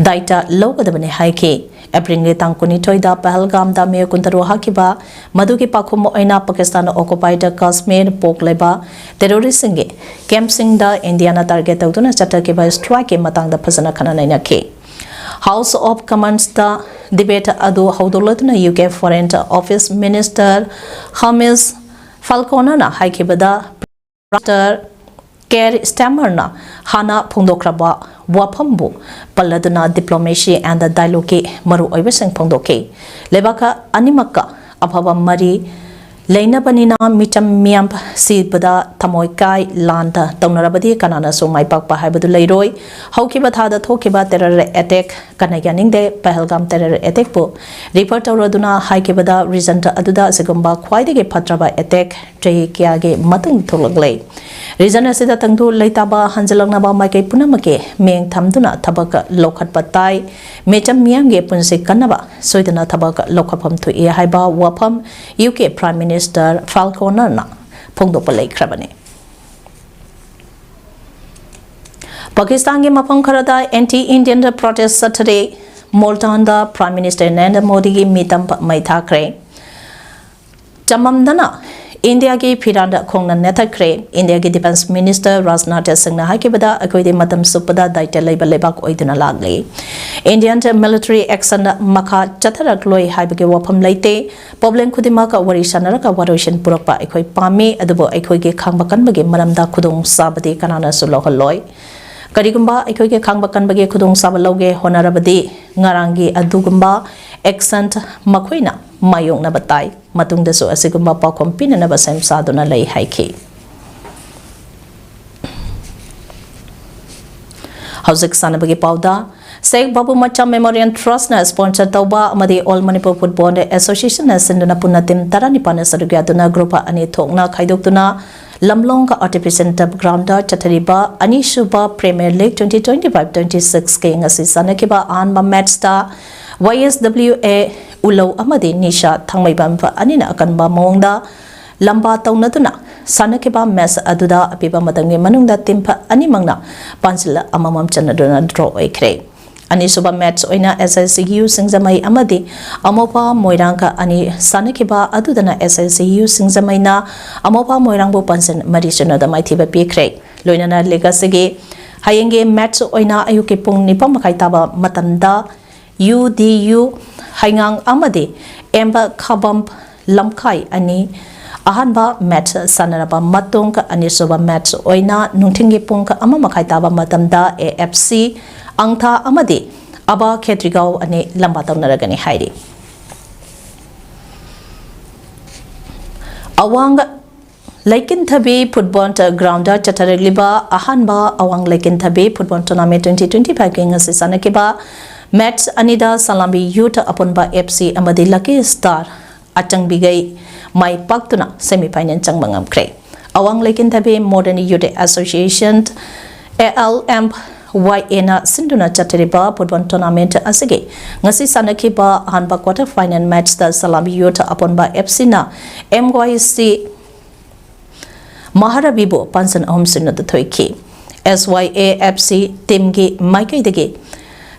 ꯗꯥꯏꯇ ꯂꯧꯒꯗꯕꯅꯤ ꯍꯥꯏꯈꯤ꯫ ꯑꯦꯄ꯭ꯔꯤꯜꯒꯤ ꯇꯥꯡ ꯀꯨꯟꯅꯤꯊꯣꯏꯗ ꯄꯍꯜꯒꯥꯝꯗ ꯃꯤꯑꯣꯏ ꯀꯨꯟꯇꯔꯨꯛ ꯍꯥꯠꯈꯤꯕ, ꯃꯗꯨꯒꯤ ꯄꯥꯎꯈꯨꯝ ꯑꯣꯏꯅ ꯄꯥꯀꯤꯁꯇꯥꯟ ꯑꯣꯀꯨꯄꯥꯏꯗ ꯀꯥꯁꯃꯤꯔ ꯄꯣꯛ ꯂꯩꯕ ꯇꯦꯔꯣꯔꯤꯁꯁꯤꯡꯒꯤ ꯀꯦꯝꯞꯁꯤꯡꯗ ꯏꯟꯗꯤꯌꯥꯅ ꯇꯥꯔꯒꯦꯠ ꯇꯧꯗꯨꯅ ꯆꯠꯊꯈꯤꯕ ꯁ꯭ꯇ꯭ꯔꯥꯏꯛꯀꯤ ꯃꯇꯥꯡꯗ ꯐꯖꯅ ꯈꯟꯅ ꯅꯩꯅꯈꯤ꯫ ꯍꯥꯎꯁ ꯑꯣꯐ ꯀꯃꯟꯁꯇ ꯗꯤꯕꯦꯠ ꯑꯗꯨ ꯍꯧꯗꯣꯛꯂꯗꯨꯅ U K foreign office minister Hamish ꯐꯥꯜꯀꯣꯅꯔꯅ ꯍꯥꯏꯈꯤꯕꯗ, ꯗꯣꯛꯇꯔ ꯀꯦꯔ ꯁ꯭ꯇꯥꯔꯃꯔꯅ ꯍꯥꯟꯅ ꯐꯣꯡꯗꯣꯛꯈ꯭ꯔꯕ ꯋꯥꯐꯝꯕꯨ ꯄꯜꯂꯗꯨꯅ diplomacy and dialogueꯀꯤ ꯃꯔꯨꯑꯣꯏꯕꯁꯤꯡ ꯐꯣꯡꯗꯣꯛꯈꯤ꯫ ꯂꯩꯕꯥꯛ ꯑꯅꯤꯃꯛꯀ ꯑꯐꯕ ꯃꯔꯤ ꯂꯩꯅꯕꯅꯤꯅ ꯃꯤꯆꯝ ꯃꯤꯌꯥꯝ ꯁꯤꯕꯗ ꯊꯃꯣꯏ ꯀꯥꯏ, ꯂꯥꯟꯗ ꯇꯧꯅꯔꯕꯗꯤ ꯀꯅꯥꯅꯁꯨ ꯃꯥꯏ ꯄꯥꯛꯄ ꯍꯥꯏꯕꯗꯨ ꯂꯩꯔꯣꯏ꯫ ꯍꯧꯈꯤꯕ ꯊꯥꯗ ꯊꯣꯛꯈꯤꯕ ꯇꯦꯔꯔ ꯑꯦꯇꯦꯛ ꯀꯟꯅ ꯌꯥꯅꯤꯡꯗꯦ꯫ ꯄꯍꯜꯒꯥꯝ ꯇꯦꯔꯔ ꯑꯦꯇꯦꯛꯄꯨ ꯔꯤꯐꯔ ꯇꯧꯔꯗꯨꯅ ꯍꯥꯏꯈꯤꯕꯗ, ꯔꯤꯖꯟ ꯑꯗꯨꯗ ꯑꯁꯤꯒꯨꯝꯕ ꯈ꯭ꯋꯥꯏꯗꯒꯤ ꯐꯠꯇ꯭ꯔꯕ ꯑꯦꯇꯦꯛ ꯆꯍꯤ ꯀꯌꯥꯒꯤ ꯃꯇꯨꯡ ꯊꯣꯛꯂꯛꯂꯦ꯫ ꯔꯤꯖꯟ ꯑꯁꯤꯗ ꯇꯪꯗꯨ ꯂꯩꯇꯥꯕ ꯍꯟꯖꯤꯜꯂꯛꯅꯕ ꯃꯥꯏꯀꯩ ꯄꯨꯝꯅꯃꯛꯀꯤ ꯃꯤꯠꯌꯦꯡ ꯊꯝꯗꯨꯅ ꯊꯕꯛ ꯂꯧꯈꯠꯄ ꯇꯥꯏ꯫ ꯃꯤꯆꯝ ꯃꯤꯌꯥꯝꯒꯤ ꯄꯨꯟꯁꯤ ꯀꯟꯅꯕ ꯁꯣꯏꯗꯅ ꯊꯕꯛ ꯂꯧꯈꯠꯐꯝ ꯊꯣꯛꯏ ꯍꯥꯏꯕ ꯋꯥꯐꯝ ꯌꯨ ꯀꯦ ꯄ꯭ꯔꯥꯏꯝ ꯃꯤꯅꯤꯁꯇꯔ ꯐꯥꯜꯀꯣꯅꯔꯅ ꯐꯣꯡꯗꯣꯛꯄ ꯂꯩꯈ꯭ꯔꯕꯅꯤ꯫ ꯄꯥꯀꯤꯁꯇꯥꯟꯒꯤ ꯃꯐꯝ ꯈꯔꯗ ꯑꯦꯟꯇꯤ ꯏꯟꯗꯤꯌꯟ ꯄ꯭ꯔꯣꯇꯦꯁ ꯆꯠꯊꯔꯤ꯫ ꯃꯨꯜꯇꯥꯟꯗ ꯄ꯭ꯔꯥꯏꯝ ꯃꯤꯅꯤꯁꯇꯔ ꯅꯔꯦꯟꯗ꯭ꯔ ꯃꯣꯗꯤꯒꯤ ꯃꯤꯇꯝ ꯃꯩ ꯊꯥꯈ꯭ꯔꯦ꯫ ꯆꯃꯝꯅꯅ ꯏꯟꯗꯤꯌꯥꯒꯤ ꯐꯤꯔꯥꯟꯗ ꯈꯣꯡꯅ ꯅꯦꯠꯊꯈ꯭ꯔꯦ꯫ ꯏꯟꯗꯤꯌꯥꯒꯤ ꯗꯤꯐꯦꯟꯁ ꯃꯤꯅꯤꯁꯇꯔ ꯔꯥꯖꯅꯥꯊ ꯁꯤꯡꯅ ꯍꯥꯏꯈꯤꯕꯗ, ꯑꯩꯈꯣꯏꯗꯤ ꯃꯇꯝ ꯆꯨꯞꯄꯗ ꯗꯥꯏꯇ ꯂꯩꯕ ꯂꯩꯕꯥꯛ ꯑꯣꯏꯗꯨꯅ ꯂꯥꯛꯂꯤ꯫ ꯏꯟꯗꯤꯌꯟ ꯃꯤꯂꯤꯇꯔꯤ ꯑꯦꯛꯁꯟ ꯃꯈꯥ ꯆꯠꯊꯔꯛꯂꯣꯏ ꯍꯥꯏꯕꯒꯤ ꯋꯥꯐꯝ ꯂꯩꯇꯦ꯫ ꯄ꯭ꯔꯣꯕ꯭ꯂꯦꯝ ꯈꯨꯗꯤꯡꯃꯛ ꯋꯥꯔꯤ ꯁꯥꯟꯅꯔꯒ ꯋꯥꯔꯣꯏꯁꯤꯟ ꯄꯨꯔꯛꯄ ꯑꯩꯈꯣꯏ ꯄꯥꯝꯃꯤ, ꯑꯗꯨꯕꯨ ꯑꯩꯈꯣꯏꯒꯤ ꯈꯥꯡꯕ ꯀꯟꯕꯒꯤ ꯃꯔꯝꯗ ꯈꯨꯗꯣꯡ ꯆꯥꯕꯗꯤ ꯀꯅꯥꯅꯁꯨ ꯂꯧꯍꯜꯂꯣꯏ꯫ ꯀꯔꯤꯒꯨꯝꯕ ꯑꯩꯈꯣꯏꯒꯤ ꯈꯥꯡꯕ ꯀꯟꯕꯒꯤ ꯈꯨꯗꯣꯡꯆꯥꯕ ꯂꯧꯒꯦ ꯍꯣꯠꯅꯔꯕꯗꯤ, ꯉꯔꯥꯡꯒꯤ ꯑꯗꯨꯒꯨꯝꯕ ꯑꯦꯛꯁꯟ ꯃꯈꯣꯏꯅ ꯃꯥꯌꯣꯛꯅꯕ ꯇꯥꯏ꯫ ꯃꯇꯨꯡꯗꯁꯨ ꯑꯁꯤꯒꯨꯝꯕ ꯄꯥꯎꯈꯨꯝ ꯄꯤꯅꯅꯕ ꯁꯦꯝ ꯁꯥꯗꯨꯅ ꯂꯩ ꯍꯥꯏꯈꯤ꯫ ꯍꯧꯖꯤꯛ ꯁꯥꯟꯅꯕꯒꯤ ꯄꯥꯎꯗ꯫ ꯁꯦꯈ ꯕꯥꯕꯨ ꯃꯆꯥ ꯃꯦꯃꯣꯔꯤꯌꯦꯜ ꯇ꯭ꯔꯁꯅ ꯁ꯭ꯄꯣꯟꯁꯔ ꯇꯧꯕ ꯑꯃꯗꯤ ꯑꯣꯜ ꯃꯅꯤꯄꯨꯔ ꯐꯨꯠꯕꯣꯜ ꯑꯦꯁꯣꯁꯤꯌꯦꯁꯟꯅ ꯁꯤꯟꯗꯨꯅ ꯄꯨꯟꯅ ꯇꯤꯝ ꯇꯔꯥꯅꯤꯄꯥꯟꯅ ꯁꯔꯨꯛ ꯌꯥꯗꯨꯅ ꯒ꯭ꯔꯨꯞ ꯑꯅꯤ ꯊꯣꯛꯅ ꯈꯥꯏꯗꯣꯛꯇꯨꯅ ꯂꯝꯂꯣꯡꯒ ꯑꯥꯔꯇꯤꯐꯤꯁꯦꯟ ꯇꯔꯐ ꯒ꯭ꯔꯥꯎꯟꯗ ꯆꯠꯊꯔꯤꯕ ꯑꯅꯤꯁꯨꯕ premier league twenty twenty five twenty six ꯀꯤ ꯉꯁꯤ ꯁꯥꯟꯅꯈꯤꯕ ꯑꯍꯥꯟꯕ ꯃꯦꯠꯆꯇ Y S W A ꯎꯂꯧ ꯑꯃꯗꯤ ꯅꯤꯁꯥ ꯊꯥꯡꯃꯩꯕꯟ ꯑꯅꯤꯅ ꯑꯀꯟꯕ ꯃꯑꯣꯡꯗ ꯂꯝꯕꯥ ꯇꯧꯅꯗꯨꯅ ꯁꯥꯟꯅꯈꯤꯕ ꯃꯦꯠꯆ ꯑꯗꯨꯗ ꯑꯄꯤꯕ ꯃꯇꯝꯒꯤ ꯃꯅꯨꯡꯗ ꯇꯤꯝ ꯑꯅꯤꯃꯛꯅ ꯄꯥꯟꯖꯤꯜ ꯑꯃꯃꯝ ꯆꯟꯅꯗꯨꯅ ꯗ꯭ꯔꯣ ꯑꯣꯏꯈ꯭ꯔꯦ꯫ ꯑꯅꯤꯁꯨꯕ ꯃꯦꯠꯆ ꯑꯣꯏꯅ S S C U ꯁꯤꯡꯖꯃꯩ ꯑꯃꯗꯤ ꯑꯃꯣꯄꯥ ꯃꯣꯏꯔꯥꯡꯒ ꯑꯅꯤ ꯁꯥꯟꯅꯈꯤꯕ ꯑꯗꯨꯗꯅ S S C U ꯁꯤꯡꯖꯃꯩꯅ ꯑꯃꯣꯄꯥ ꯃꯣꯏꯔꯥꯡꯕꯨ ꯄꯥꯟꯖꯤꯜ ꯃꯔꯤ ꯁꯨꯅꯗ ꯃꯥꯏꯊꯤꯕ ꯄꯤꯈ꯭ꯔꯦ꯫ ꯂꯣꯏꯅꯅ ꯂꯤꯒ ꯑꯁꯤꯒꯤ ꯍꯌꯦꯡꯒꯤ ꯃꯦꯠꯆ ꯑꯣꯏꯅ ꯑꯌꯨꯛꯀꯤ ꯄꯨꯡ ꯅꯤꯄꯥꯟ ꯃꯈꯥꯏ ꯇꯥꯕ ꯃꯇꯝꯗ U D U ꯍꯩꯉꯥꯡ ꯑꯃꯗꯤ ꯑꯦꯝꯕ ꯈꯥꯕꯝ ꯂꯝꯈꯥꯏ ꯑꯅꯤ ꯑꯍꯥꯟꯕ ꯃꯦꯠꯆ ꯁꯥꯟꯅꯔꯕ ꯃꯇꯨꯡ, ꯑꯅꯤꯁꯨꯕ ꯃꯦꯠꯆ ꯑꯣꯏꯅ ꯅꯨꯡꯊꯤꯜꯒꯤ ꯄꯨꯡ ꯑꯃ ꯃꯈꯥꯏ ꯇꯥꯕ ꯃꯇꯝꯗ A F C ꯑꯪꯊꯥ ꯑꯃꯗꯤ ꯑꯕꯥ ꯈꯦꯇ꯭ꯔꯤꯒꯥꯎ ꯑꯅꯤ ꯂꯝꯕꯥ ꯇꯧꯅꯔꯒꯅꯤ ꯍꯥꯏꯔꯤ꯫ ꯑꯋꯥꯡ ꯂꯩꯀꯤꯟꯊꯕꯤ ꯐꯨꯠꯕꯣꯜ ꯒ꯭ꯔꯥꯎꯟꯗ ꯆꯠꯊꯔꯛꯂꯤꯕ ꯑꯍꯥꯟꯕ ꯑꯋꯥꯡ ꯂꯩꯀꯤꯟꯊꯕꯤ football tournament twenty twenty five ꯀꯤ ꯉꯁꯤ ꯁꯥꯟꯅꯈꯤꯕ ꯃꯦꯠꯆ ꯑꯅꯤꯗ ꯁꯂꯥꯝꯕꯤ ꯌꯨꯊ ꯑꯄꯨꯟꯕ F C ꯑꯃꯗꯤ ꯂꯀꯤ ꯁ꯭ꯇꯥꯔ ꯑꯆꯪꯕꯤꯒꯩ ꯃꯥꯏ ꯄꯥꯛꯇꯨꯅ ꯁꯦꯃꯤꯐꯥꯏꯅꯦꯜ ꯆꯪꯕ ꯉꯝꯈ꯭ꯔꯦ꯫ ꯑꯋꯥꯡ ꯂꯩꯀꯤꯟꯊꯕꯤ modern youth association, A L M Y A ꯅ ꯁꯤꯟꯗꯨꯅ ꯆꯠꯊꯔꯤꯕ ꯐꯨꯠꯕꯣꯜ ꯇꯣꯔꯅꯥꯃꯦꯟ ꯑꯁꯤꯒꯤ ꯉꯁꯤ ꯁꯥꯟꯅꯈꯤꯕ ꯑꯍꯥꯟꯕ ꯀ꯭ꯋꯥꯇꯔ ꯐꯥꯏꯅꯦꯜ ꯃꯦꯠꯆꯇ ꯁꯂꯥꯝꯕꯤ ꯌꯨꯊ ꯑꯄꯨꯟꯕ F C ꯅ M Y C ꯃꯍꯥꯔꯕꯤꯕꯨ ꯄꯥꯟꯖꯟ ꯑꯍꯨꯝ ꯁꯤꯅꯣꯗ ꯊꯣꯏꯈꯤ꯫ S Y A F C ꯇꯤꯝꯒꯤ ꯃꯥꯏꯀꯩꯗꯒꯤ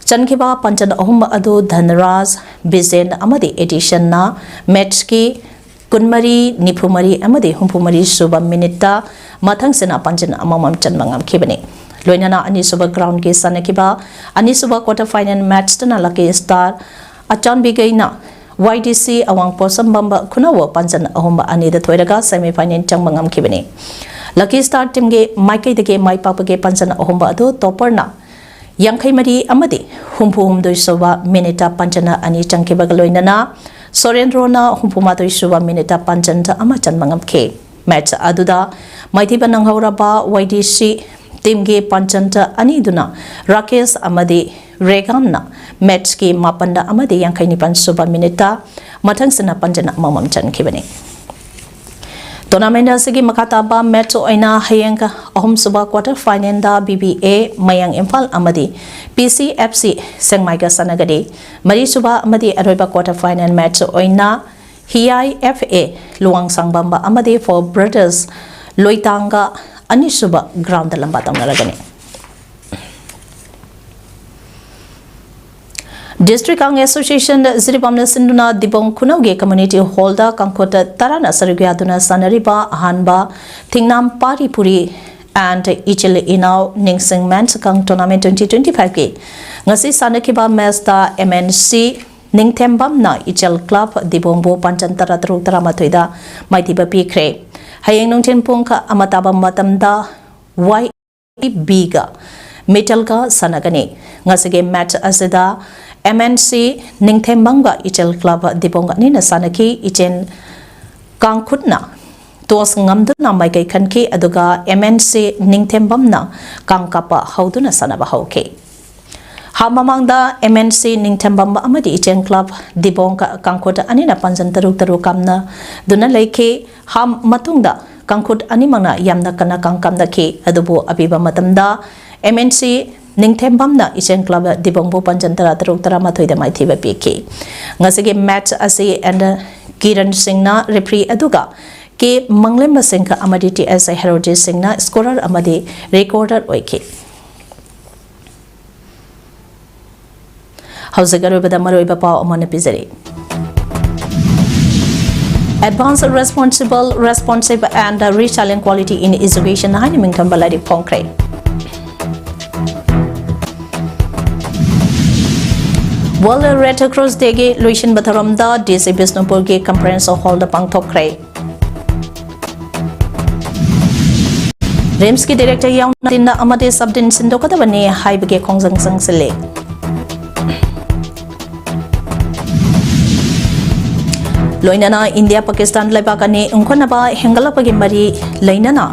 ꯆꯟꯈꯤꯕ ꯄꯥꯟꯖꯟ ꯑꯍꯨꯝ ꯑꯗꯨ ꯙꯟꯔꯥꯖ, ꯕꯤꯖꯦꯟ ꯑꯃꯗꯤ ꯑꯦꯗꯤꯁꯟꯅ ꯃꯦꯠꯆꯀꯤ ꯀꯨꯟꯃꯔꯤ, ꯅꯤꯐꯨꯃꯔꯤ ꯑꯃꯗꯤ ꯍꯨꯝꯐꯨꯃꯔꯤ ꯁꯨꯕ ꯃꯤꯅꯤꯠꯇ ꯃꯊꯪꯁꯤꯅ ꯄꯥꯟꯖꯟ ꯑꯃꯃꯝ ꯆꯟꯕ ꯉꯝꯈꯤꯕꯅꯤ꯫ ꯂꯣꯏꯅꯅ ꯑꯅꯤꯁꯨꯕ ꯒ꯭ꯔꯥꯎꯟꯒꯤ ꯁꯥꯟꯅꯈꯤꯕ ꯑꯅꯤꯁꯨꯕ ꯀ꯭ꯋꯥꯇꯔ ꯐꯥꯏꯅꯦꯜ ꯃꯦꯠꯆꯇꯅ ꯂꯀꯤ ꯁ꯭ꯇꯥꯔ ꯑꯆꯥꯟꯕꯤꯒꯩꯅ Y D C ꯑꯋꯥꯡ ꯄꯣꯠꯁꯝꯕꯝꯕ ꯈꯨꯅꯧ ꯄꯥꯟꯖꯟ ꯑꯍꯨꯝ ꯑꯅꯤꯗ ꯊꯣꯏꯔꯒ ꯁꯦꯃꯤꯐꯥꯏꯅꯦꯜ ꯆꯪꯕ ꯉꯝꯈꯤꯕꯅꯤ꯫ ꯂꯀꯤ ꯁ꯭ꯇꯥꯔ ꯇꯤꯝꯒꯤ ꯃꯥꯏꯀꯩꯗꯒꯤ ꯃꯥꯏ ꯄꯥꯛꯄꯒꯤ ꯄꯥꯟꯖꯟ ꯑꯍꯨꯝ ꯑꯗꯨ ꯇꯣꯄꯔꯅ ꯌꯥꯡꯈꯩ ꯃꯔꯤ ꯑꯃꯗꯤ ꯍꯨꯝꯐꯨ ꯍꯨꯝꯗꯣꯏ ꯁꯨꯕ ꯃꯤꯅꯤꯠꯇ ꯄꯥꯟꯖꯟ ꯑꯅꯤ ꯆꯪꯈꯤꯕꯒ ꯂꯣꯏꯅꯅ ꯁꯣꯔꯦꯟꯗ꯭ꯔꯣꯅ ꯍꯨꯝꯐꯨ ꯃꯥꯊꯣꯏ ꯁꯨꯕ ꯃꯤꯅꯤꯠꯇ ꯄꯥꯟꯖꯟ ꯑꯃ ꯆꯟꯕ ꯉꯝꯈꯤ꯫ ꯃꯦꯠꯆ ꯑꯗꯨꯗ ꯃꯥꯏꯊꯤꯕ ꯅꯪꯍꯧꯔꯕ Y D C ꯇꯤꯝꯒꯤ ꯄꯥꯟꯖꯟꯗ ꯑꯅꯤꯗꯨꯅ ꯔꯥꯀꯦꯁ ꯑꯃꯗꯤ ꯔꯦꯒꯥꯟꯅ ꯃꯦꯠꯁꯀꯤ ꯃꯥꯄꯟꯗ ꯑꯃꯗꯤ ꯌꯥꯡꯈꯩ ꯅꯤꯄꯥꯟ ꯁꯨꯕ ꯃꯤꯅꯤꯠꯇ ꯃꯊꯪꯁꯤꯅ ꯄꯥꯟꯖꯟ ꯑꯃꯃꯝ ꯆꯟꯈꯤꯕꯅꯤ꯫ ꯇꯣꯔꯅꯥꯃꯦꯟ ꯑꯁꯤꯒꯤ ꯃꯈꯥ ꯇꯥꯕ ꯃꯦꯠꯁ ꯑꯣꯏꯅ ꯍꯌꯦꯡ ꯑꯍꯨꯝꯁꯨꯕ ꯀ꯭ꯋꯥꯇꯔ ꯐꯥꯏꯅꯦꯜꯗ ꯕꯤ ꯕꯤ ꯑꯦ ꯃꯌꯥꯡ ꯏꯝꯐꯥꯜ ꯑꯃꯗꯤ ꯄꯤ ꯁꯤ ꯑꯦꯐ ꯁꯤ ꯁꯦꯡꯃꯥꯏꯒ ꯁꯥꯟꯅꯒꯅꯤ꯫ ꯃꯔꯤꯁꯨꯕ ꯑꯃꯗꯤ ꯑꯔꯣꯏꯕ ꯀ꯭ꯋꯥꯇꯔ ꯐꯥꯏꯅꯦꯜ ꯃꯦꯠꯁ ꯑꯣꯏꯅ ꯍꯤꯌꯥꯏ ꯑꯦꯐ ꯑꯦ ꯂꯨꯋꯥꯡꯁꯥꯡꯕꯝꯕ ꯑꯃꯗꯤ ꯐꯣꯔ ꯕ꯭ꯔꯗꯔꯁ ꯂꯣꯏꯇꯥꯡꯒ ꯑꯅꯤꯁꯨꯕ ꯒ꯭ꯔꯥꯎꯟꯗ ꯂꯝꯕꯥ ꯇꯧꯅꯔꯒꯅꯤ꯫ ꯗꯤꯁꯇ꯭ꯔꯤꯛ ꯀꯥꯡ ꯑꯦꯁꯣꯁꯤꯌꯦꯁꯟ ꯖꯤꯔꯤꯕꯥꯝꯅ ꯁꯤꯟꯗꯨꯅ ꯗꯤꯕꯣꯡ ꯈꯨꯅꯧꯒꯤ ꯀꯝꯃ꯭ꯌꯨꯅꯤꯇꯤ ꯍꯣꯜꯗ ꯀꯥꯡꯈꯨꯠ ꯇꯔꯥꯅ ꯁꯔꯨꯛ ꯌꯥꯗꯨꯅ ꯁꯥꯟꯅꯔꯤꯕ ꯑꯍꯥꯟꯕ ꯊꯤꯡꯅꯥꯝ ꯄꯥꯔꯤ ꯄꯨꯔꯤ and ꯏꯆꯤꯜ ꯏꯅꯥꯎ ꯅꯤꯡꯁꯤꯡ ꯃꯦꯟꯁ ꯀꯥꯡ ꯇꯣꯔꯅꯥꯃꯦꯟ ꯇ꯭ꯋꯦꯟꯇꯤ ꯇ꯭ꯋꯦꯟꯇꯤ ꯐꯥꯏꯚꯀꯤ ꯉꯁꯤ ꯁꯥꯟꯅꯈꯤꯕ ꯃꯦꯠꯁꯇ ꯑꯦꯝ ꯑꯦꯟ ꯁꯤ ꯅꯤꯡꯊꯦꯝꯕꯝꯅ ꯏꯆꯦꯜ ꯀ꯭ꯂꯕ ꯗꯤꯕꯣꯡꯕꯨ ꯄꯥꯟꯖꯟ ꯇꯔꯥ ꯇꯔꯨꯛ ꯇꯔꯥꯃꯥꯊꯣꯏꯗ ꯃꯥꯏꯊꯤꯕ ꯄꯤꯈ꯭ꯔꯦ꯫ ꯍꯌꯦꯡ ꯅꯨꯡꯊꯤꯜ ꯄꯨꯡ ꯑꯃ ꯇꯥꯕ ꯃꯇꯝꯗ ꯋꯥꯏ ꯕꯤꯒ ꯃꯤꯇꯜꯒ ꯁꯥꯟꯅꯒꯅꯤ꯫ ꯉꯁꯤꯒꯤ ꯃꯦꯠꯆ ꯑꯁꯤꯗ ꯑꯦꯝ ꯑꯦꯟ ꯁꯤ ꯅꯤꯡꯊꯦꯝꯕꯝꯒ ꯏꯆꯦꯜ ꯀ꯭ꯂꯕ ꯗꯤꯕꯣꯡ ꯑꯅꯤꯅ ꯁꯥꯟꯅꯈꯤ꯫ ꯏꯆꯦꯜ ꯀꯥꯡꯈꯨꯠꯅ ꯇꯣꯁ ꯉꯝꯗꯨꯅ ꯃꯥꯏꯀꯩ ꯈꯟꯈꯤ, ꯑꯗꯨꯒ ꯑꯦꯝ ꯑꯦꯟ ꯁꯤ ꯅꯤꯡꯊꯦꯝꯕꯝꯅ ꯀꯥꯡ ꯀꯥꯞꯄ ꯍꯧꯗꯨꯅ ꯁꯥꯟꯅꯕ ꯍꯧꯈꯤ꯫ ꯍꯥꯞ ꯃꯃꯥꯡꯗ ꯑꯦꯝ ꯑꯦꯟ ꯁꯤ ꯅꯤꯡꯊꯦꯝꯕꯝ ꯑꯃꯗꯤ ꯏꯆꯦꯜ ꯀ꯭ꯂꯕ ꯗꯤꯕꯣꯡ ꯀꯥꯡꯈꯨꯠ ꯑꯅꯤꯅ ꯄꯥꯟꯖꯟ ꯇꯔꯨꯛ ꯇꯔꯨꯛ ꯀꯥꯝꯅꯗꯨꯅ ꯂꯩꯈꯤ꯫ ꯍꯥꯞ ꯃꯇꯨꯡꯗ ꯀꯥꯡꯈꯨꯠ ꯑꯅꯤꯃꯛꯅ ꯌꯥꯝꯅ ꯀꯟꯅ ꯀꯥꯡ ꯀꯥꯝꯅꯈꯤ, ꯑꯗꯨꯕꯨ ꯑꯄꯤꯕ ꯃꯇꯝꯗ ꯑꯦꯝ ꯑꯦꯟ ꯁꯤ ꯅꯤꯡꯊꯦꯝꯕꯝꯅ ꯏꯆꯦꯜ ꯀ꯭ꯂꯕ ꯗꯤꯕꯣꯡꯕꯨ ꯄꯥꯟꯖꯟ ꯇꯔꯥ ꯇꯔꯨꯛ ꯇꯔꯥꯃꯥꯊꯣꯏꯗ ꯃꯥꯏꯊꯤꯕ ꯄꯤꯈꯤ꯫ ꯉꯁꯤꯒꯤ ꯃꯦꯠꯆ ꯑꯁꯤ ꯑꯦꯟ ꯀꯤꯔꯟ ꯁꯤꯡꯅ ꯔꯦꯐ꯭ꯔꯤ ꯑꯗꯨꯒ ꯀꯦ ꯃꯪꯂꯦꯝꯕ ꯁꯤꯡꯍ ꯑꯃꯗꯤ ꯇꯤ ꯑꯦꯁ ꯍꯦꯔꯣꯖꯤꯠ ꯁꯤꯡꯅ ꯁ꯭ꯀꯣꯔꯔ ꯑꯃꯗꯤ ꯔꯦꯀꯣꯔꯗꯔ ꯑꯣꯏꯈꯤ꯫ ꯍꯧꯖꯤꯛ ꯑꯔꯣꯏꯕꯗ ꯃꯔꯨꯑꯣꯏꯕ ꯄꯥꯎ ꯑꯃꯅ ꯄꯤꯖꯔꯤ꯫ Advance Responsible, Responsive and Resilient Quality in Education ꯍꯥꯏꯅ ꯃꯤꯡꯊꯣꯟꯕ ꯂꯥꯏꯔꯤꯛ ꯐꯣꯡꯈ꯭ꯔꯦ꯫ World Red Cross Dayꯒꯤ ꯂꯣꯏꯁꯤꯟꯕ ꯊꯧꯔꯝꯗ ꯗꯤ ꯁꯤ ꯕꯤꯁꯅꯨꯄꯨꯔꯒꯤ conference hallꯗ ꯄꯥꯡꯊꯣꯛꯈ꯭ꯔꯦ꯫ ꯔꯤꯝꯁꯀꯤ ꯗꯥꯏꯔꯦꯛꯇꯔ ꯌꯥꯎꯅ ꯇꯤꯟꯅ ꯑꯃꯗꯤ ꯁꯕ ꯗꯤꯟ ꯁꯤꯟꯗꯣꯛꯀꯗꯕꯅꯤ ꯍꯥꯏꯕꯒꯤ ꯈꯣꯡꯖꯪ ꯆꯪꯁꯤꯜꯂꯤ꯫ ꯂꯣꯏꯅꯅ ꯏꯟꯗꯤꯌꯥ ꯄꯥꯀꯤꯁꯇꯥꯟ ꯂꯩꯕꯥꯛ ꯑꯅꯤ ꯎꯪꯈꯠꯅꯕ ꯍꯦꯟꯒꯠꯂꯛꯄꯒꯤ ꯃꯔꯤ ꯂꯩꯅꯅ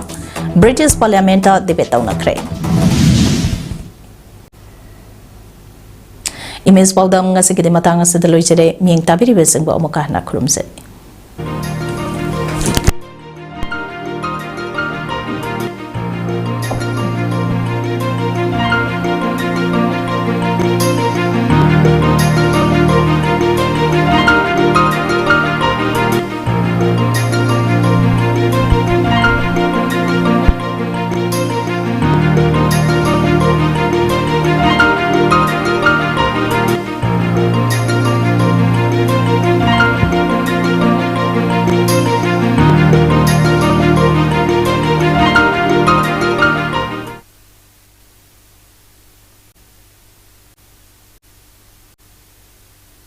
ꯕ꯭ꯔꯤꯇꯤꯁ ꯄꯥꯔꯂꯤꯌꯥꯃꯦꯟꯠꯇ ꯗꯤꯕꯦꯠ ꯇꯧꯅꯈ꯭ꯔꯦ꯫ ꯏꯃꯦꯖ ꯄꯥꯎꯗꯝ ꯉꯁꯤꯒꯤꯗꯤ ꯃꯇꯥꯡ ꯑꯁꯤꯗ ꯂꯣꯏꯖꯔꯦ꯫ ꯃꯤꯠꯌꯦꯡ ꯇꯥꯕꯤꯔꯤꯕꯁꯤꯡꯕꯨ ꯑꯃꯨꯛꯀ ꯍꯟꯅ ꯈꯨꯔꯨꯝꯖꯔꯤ꯫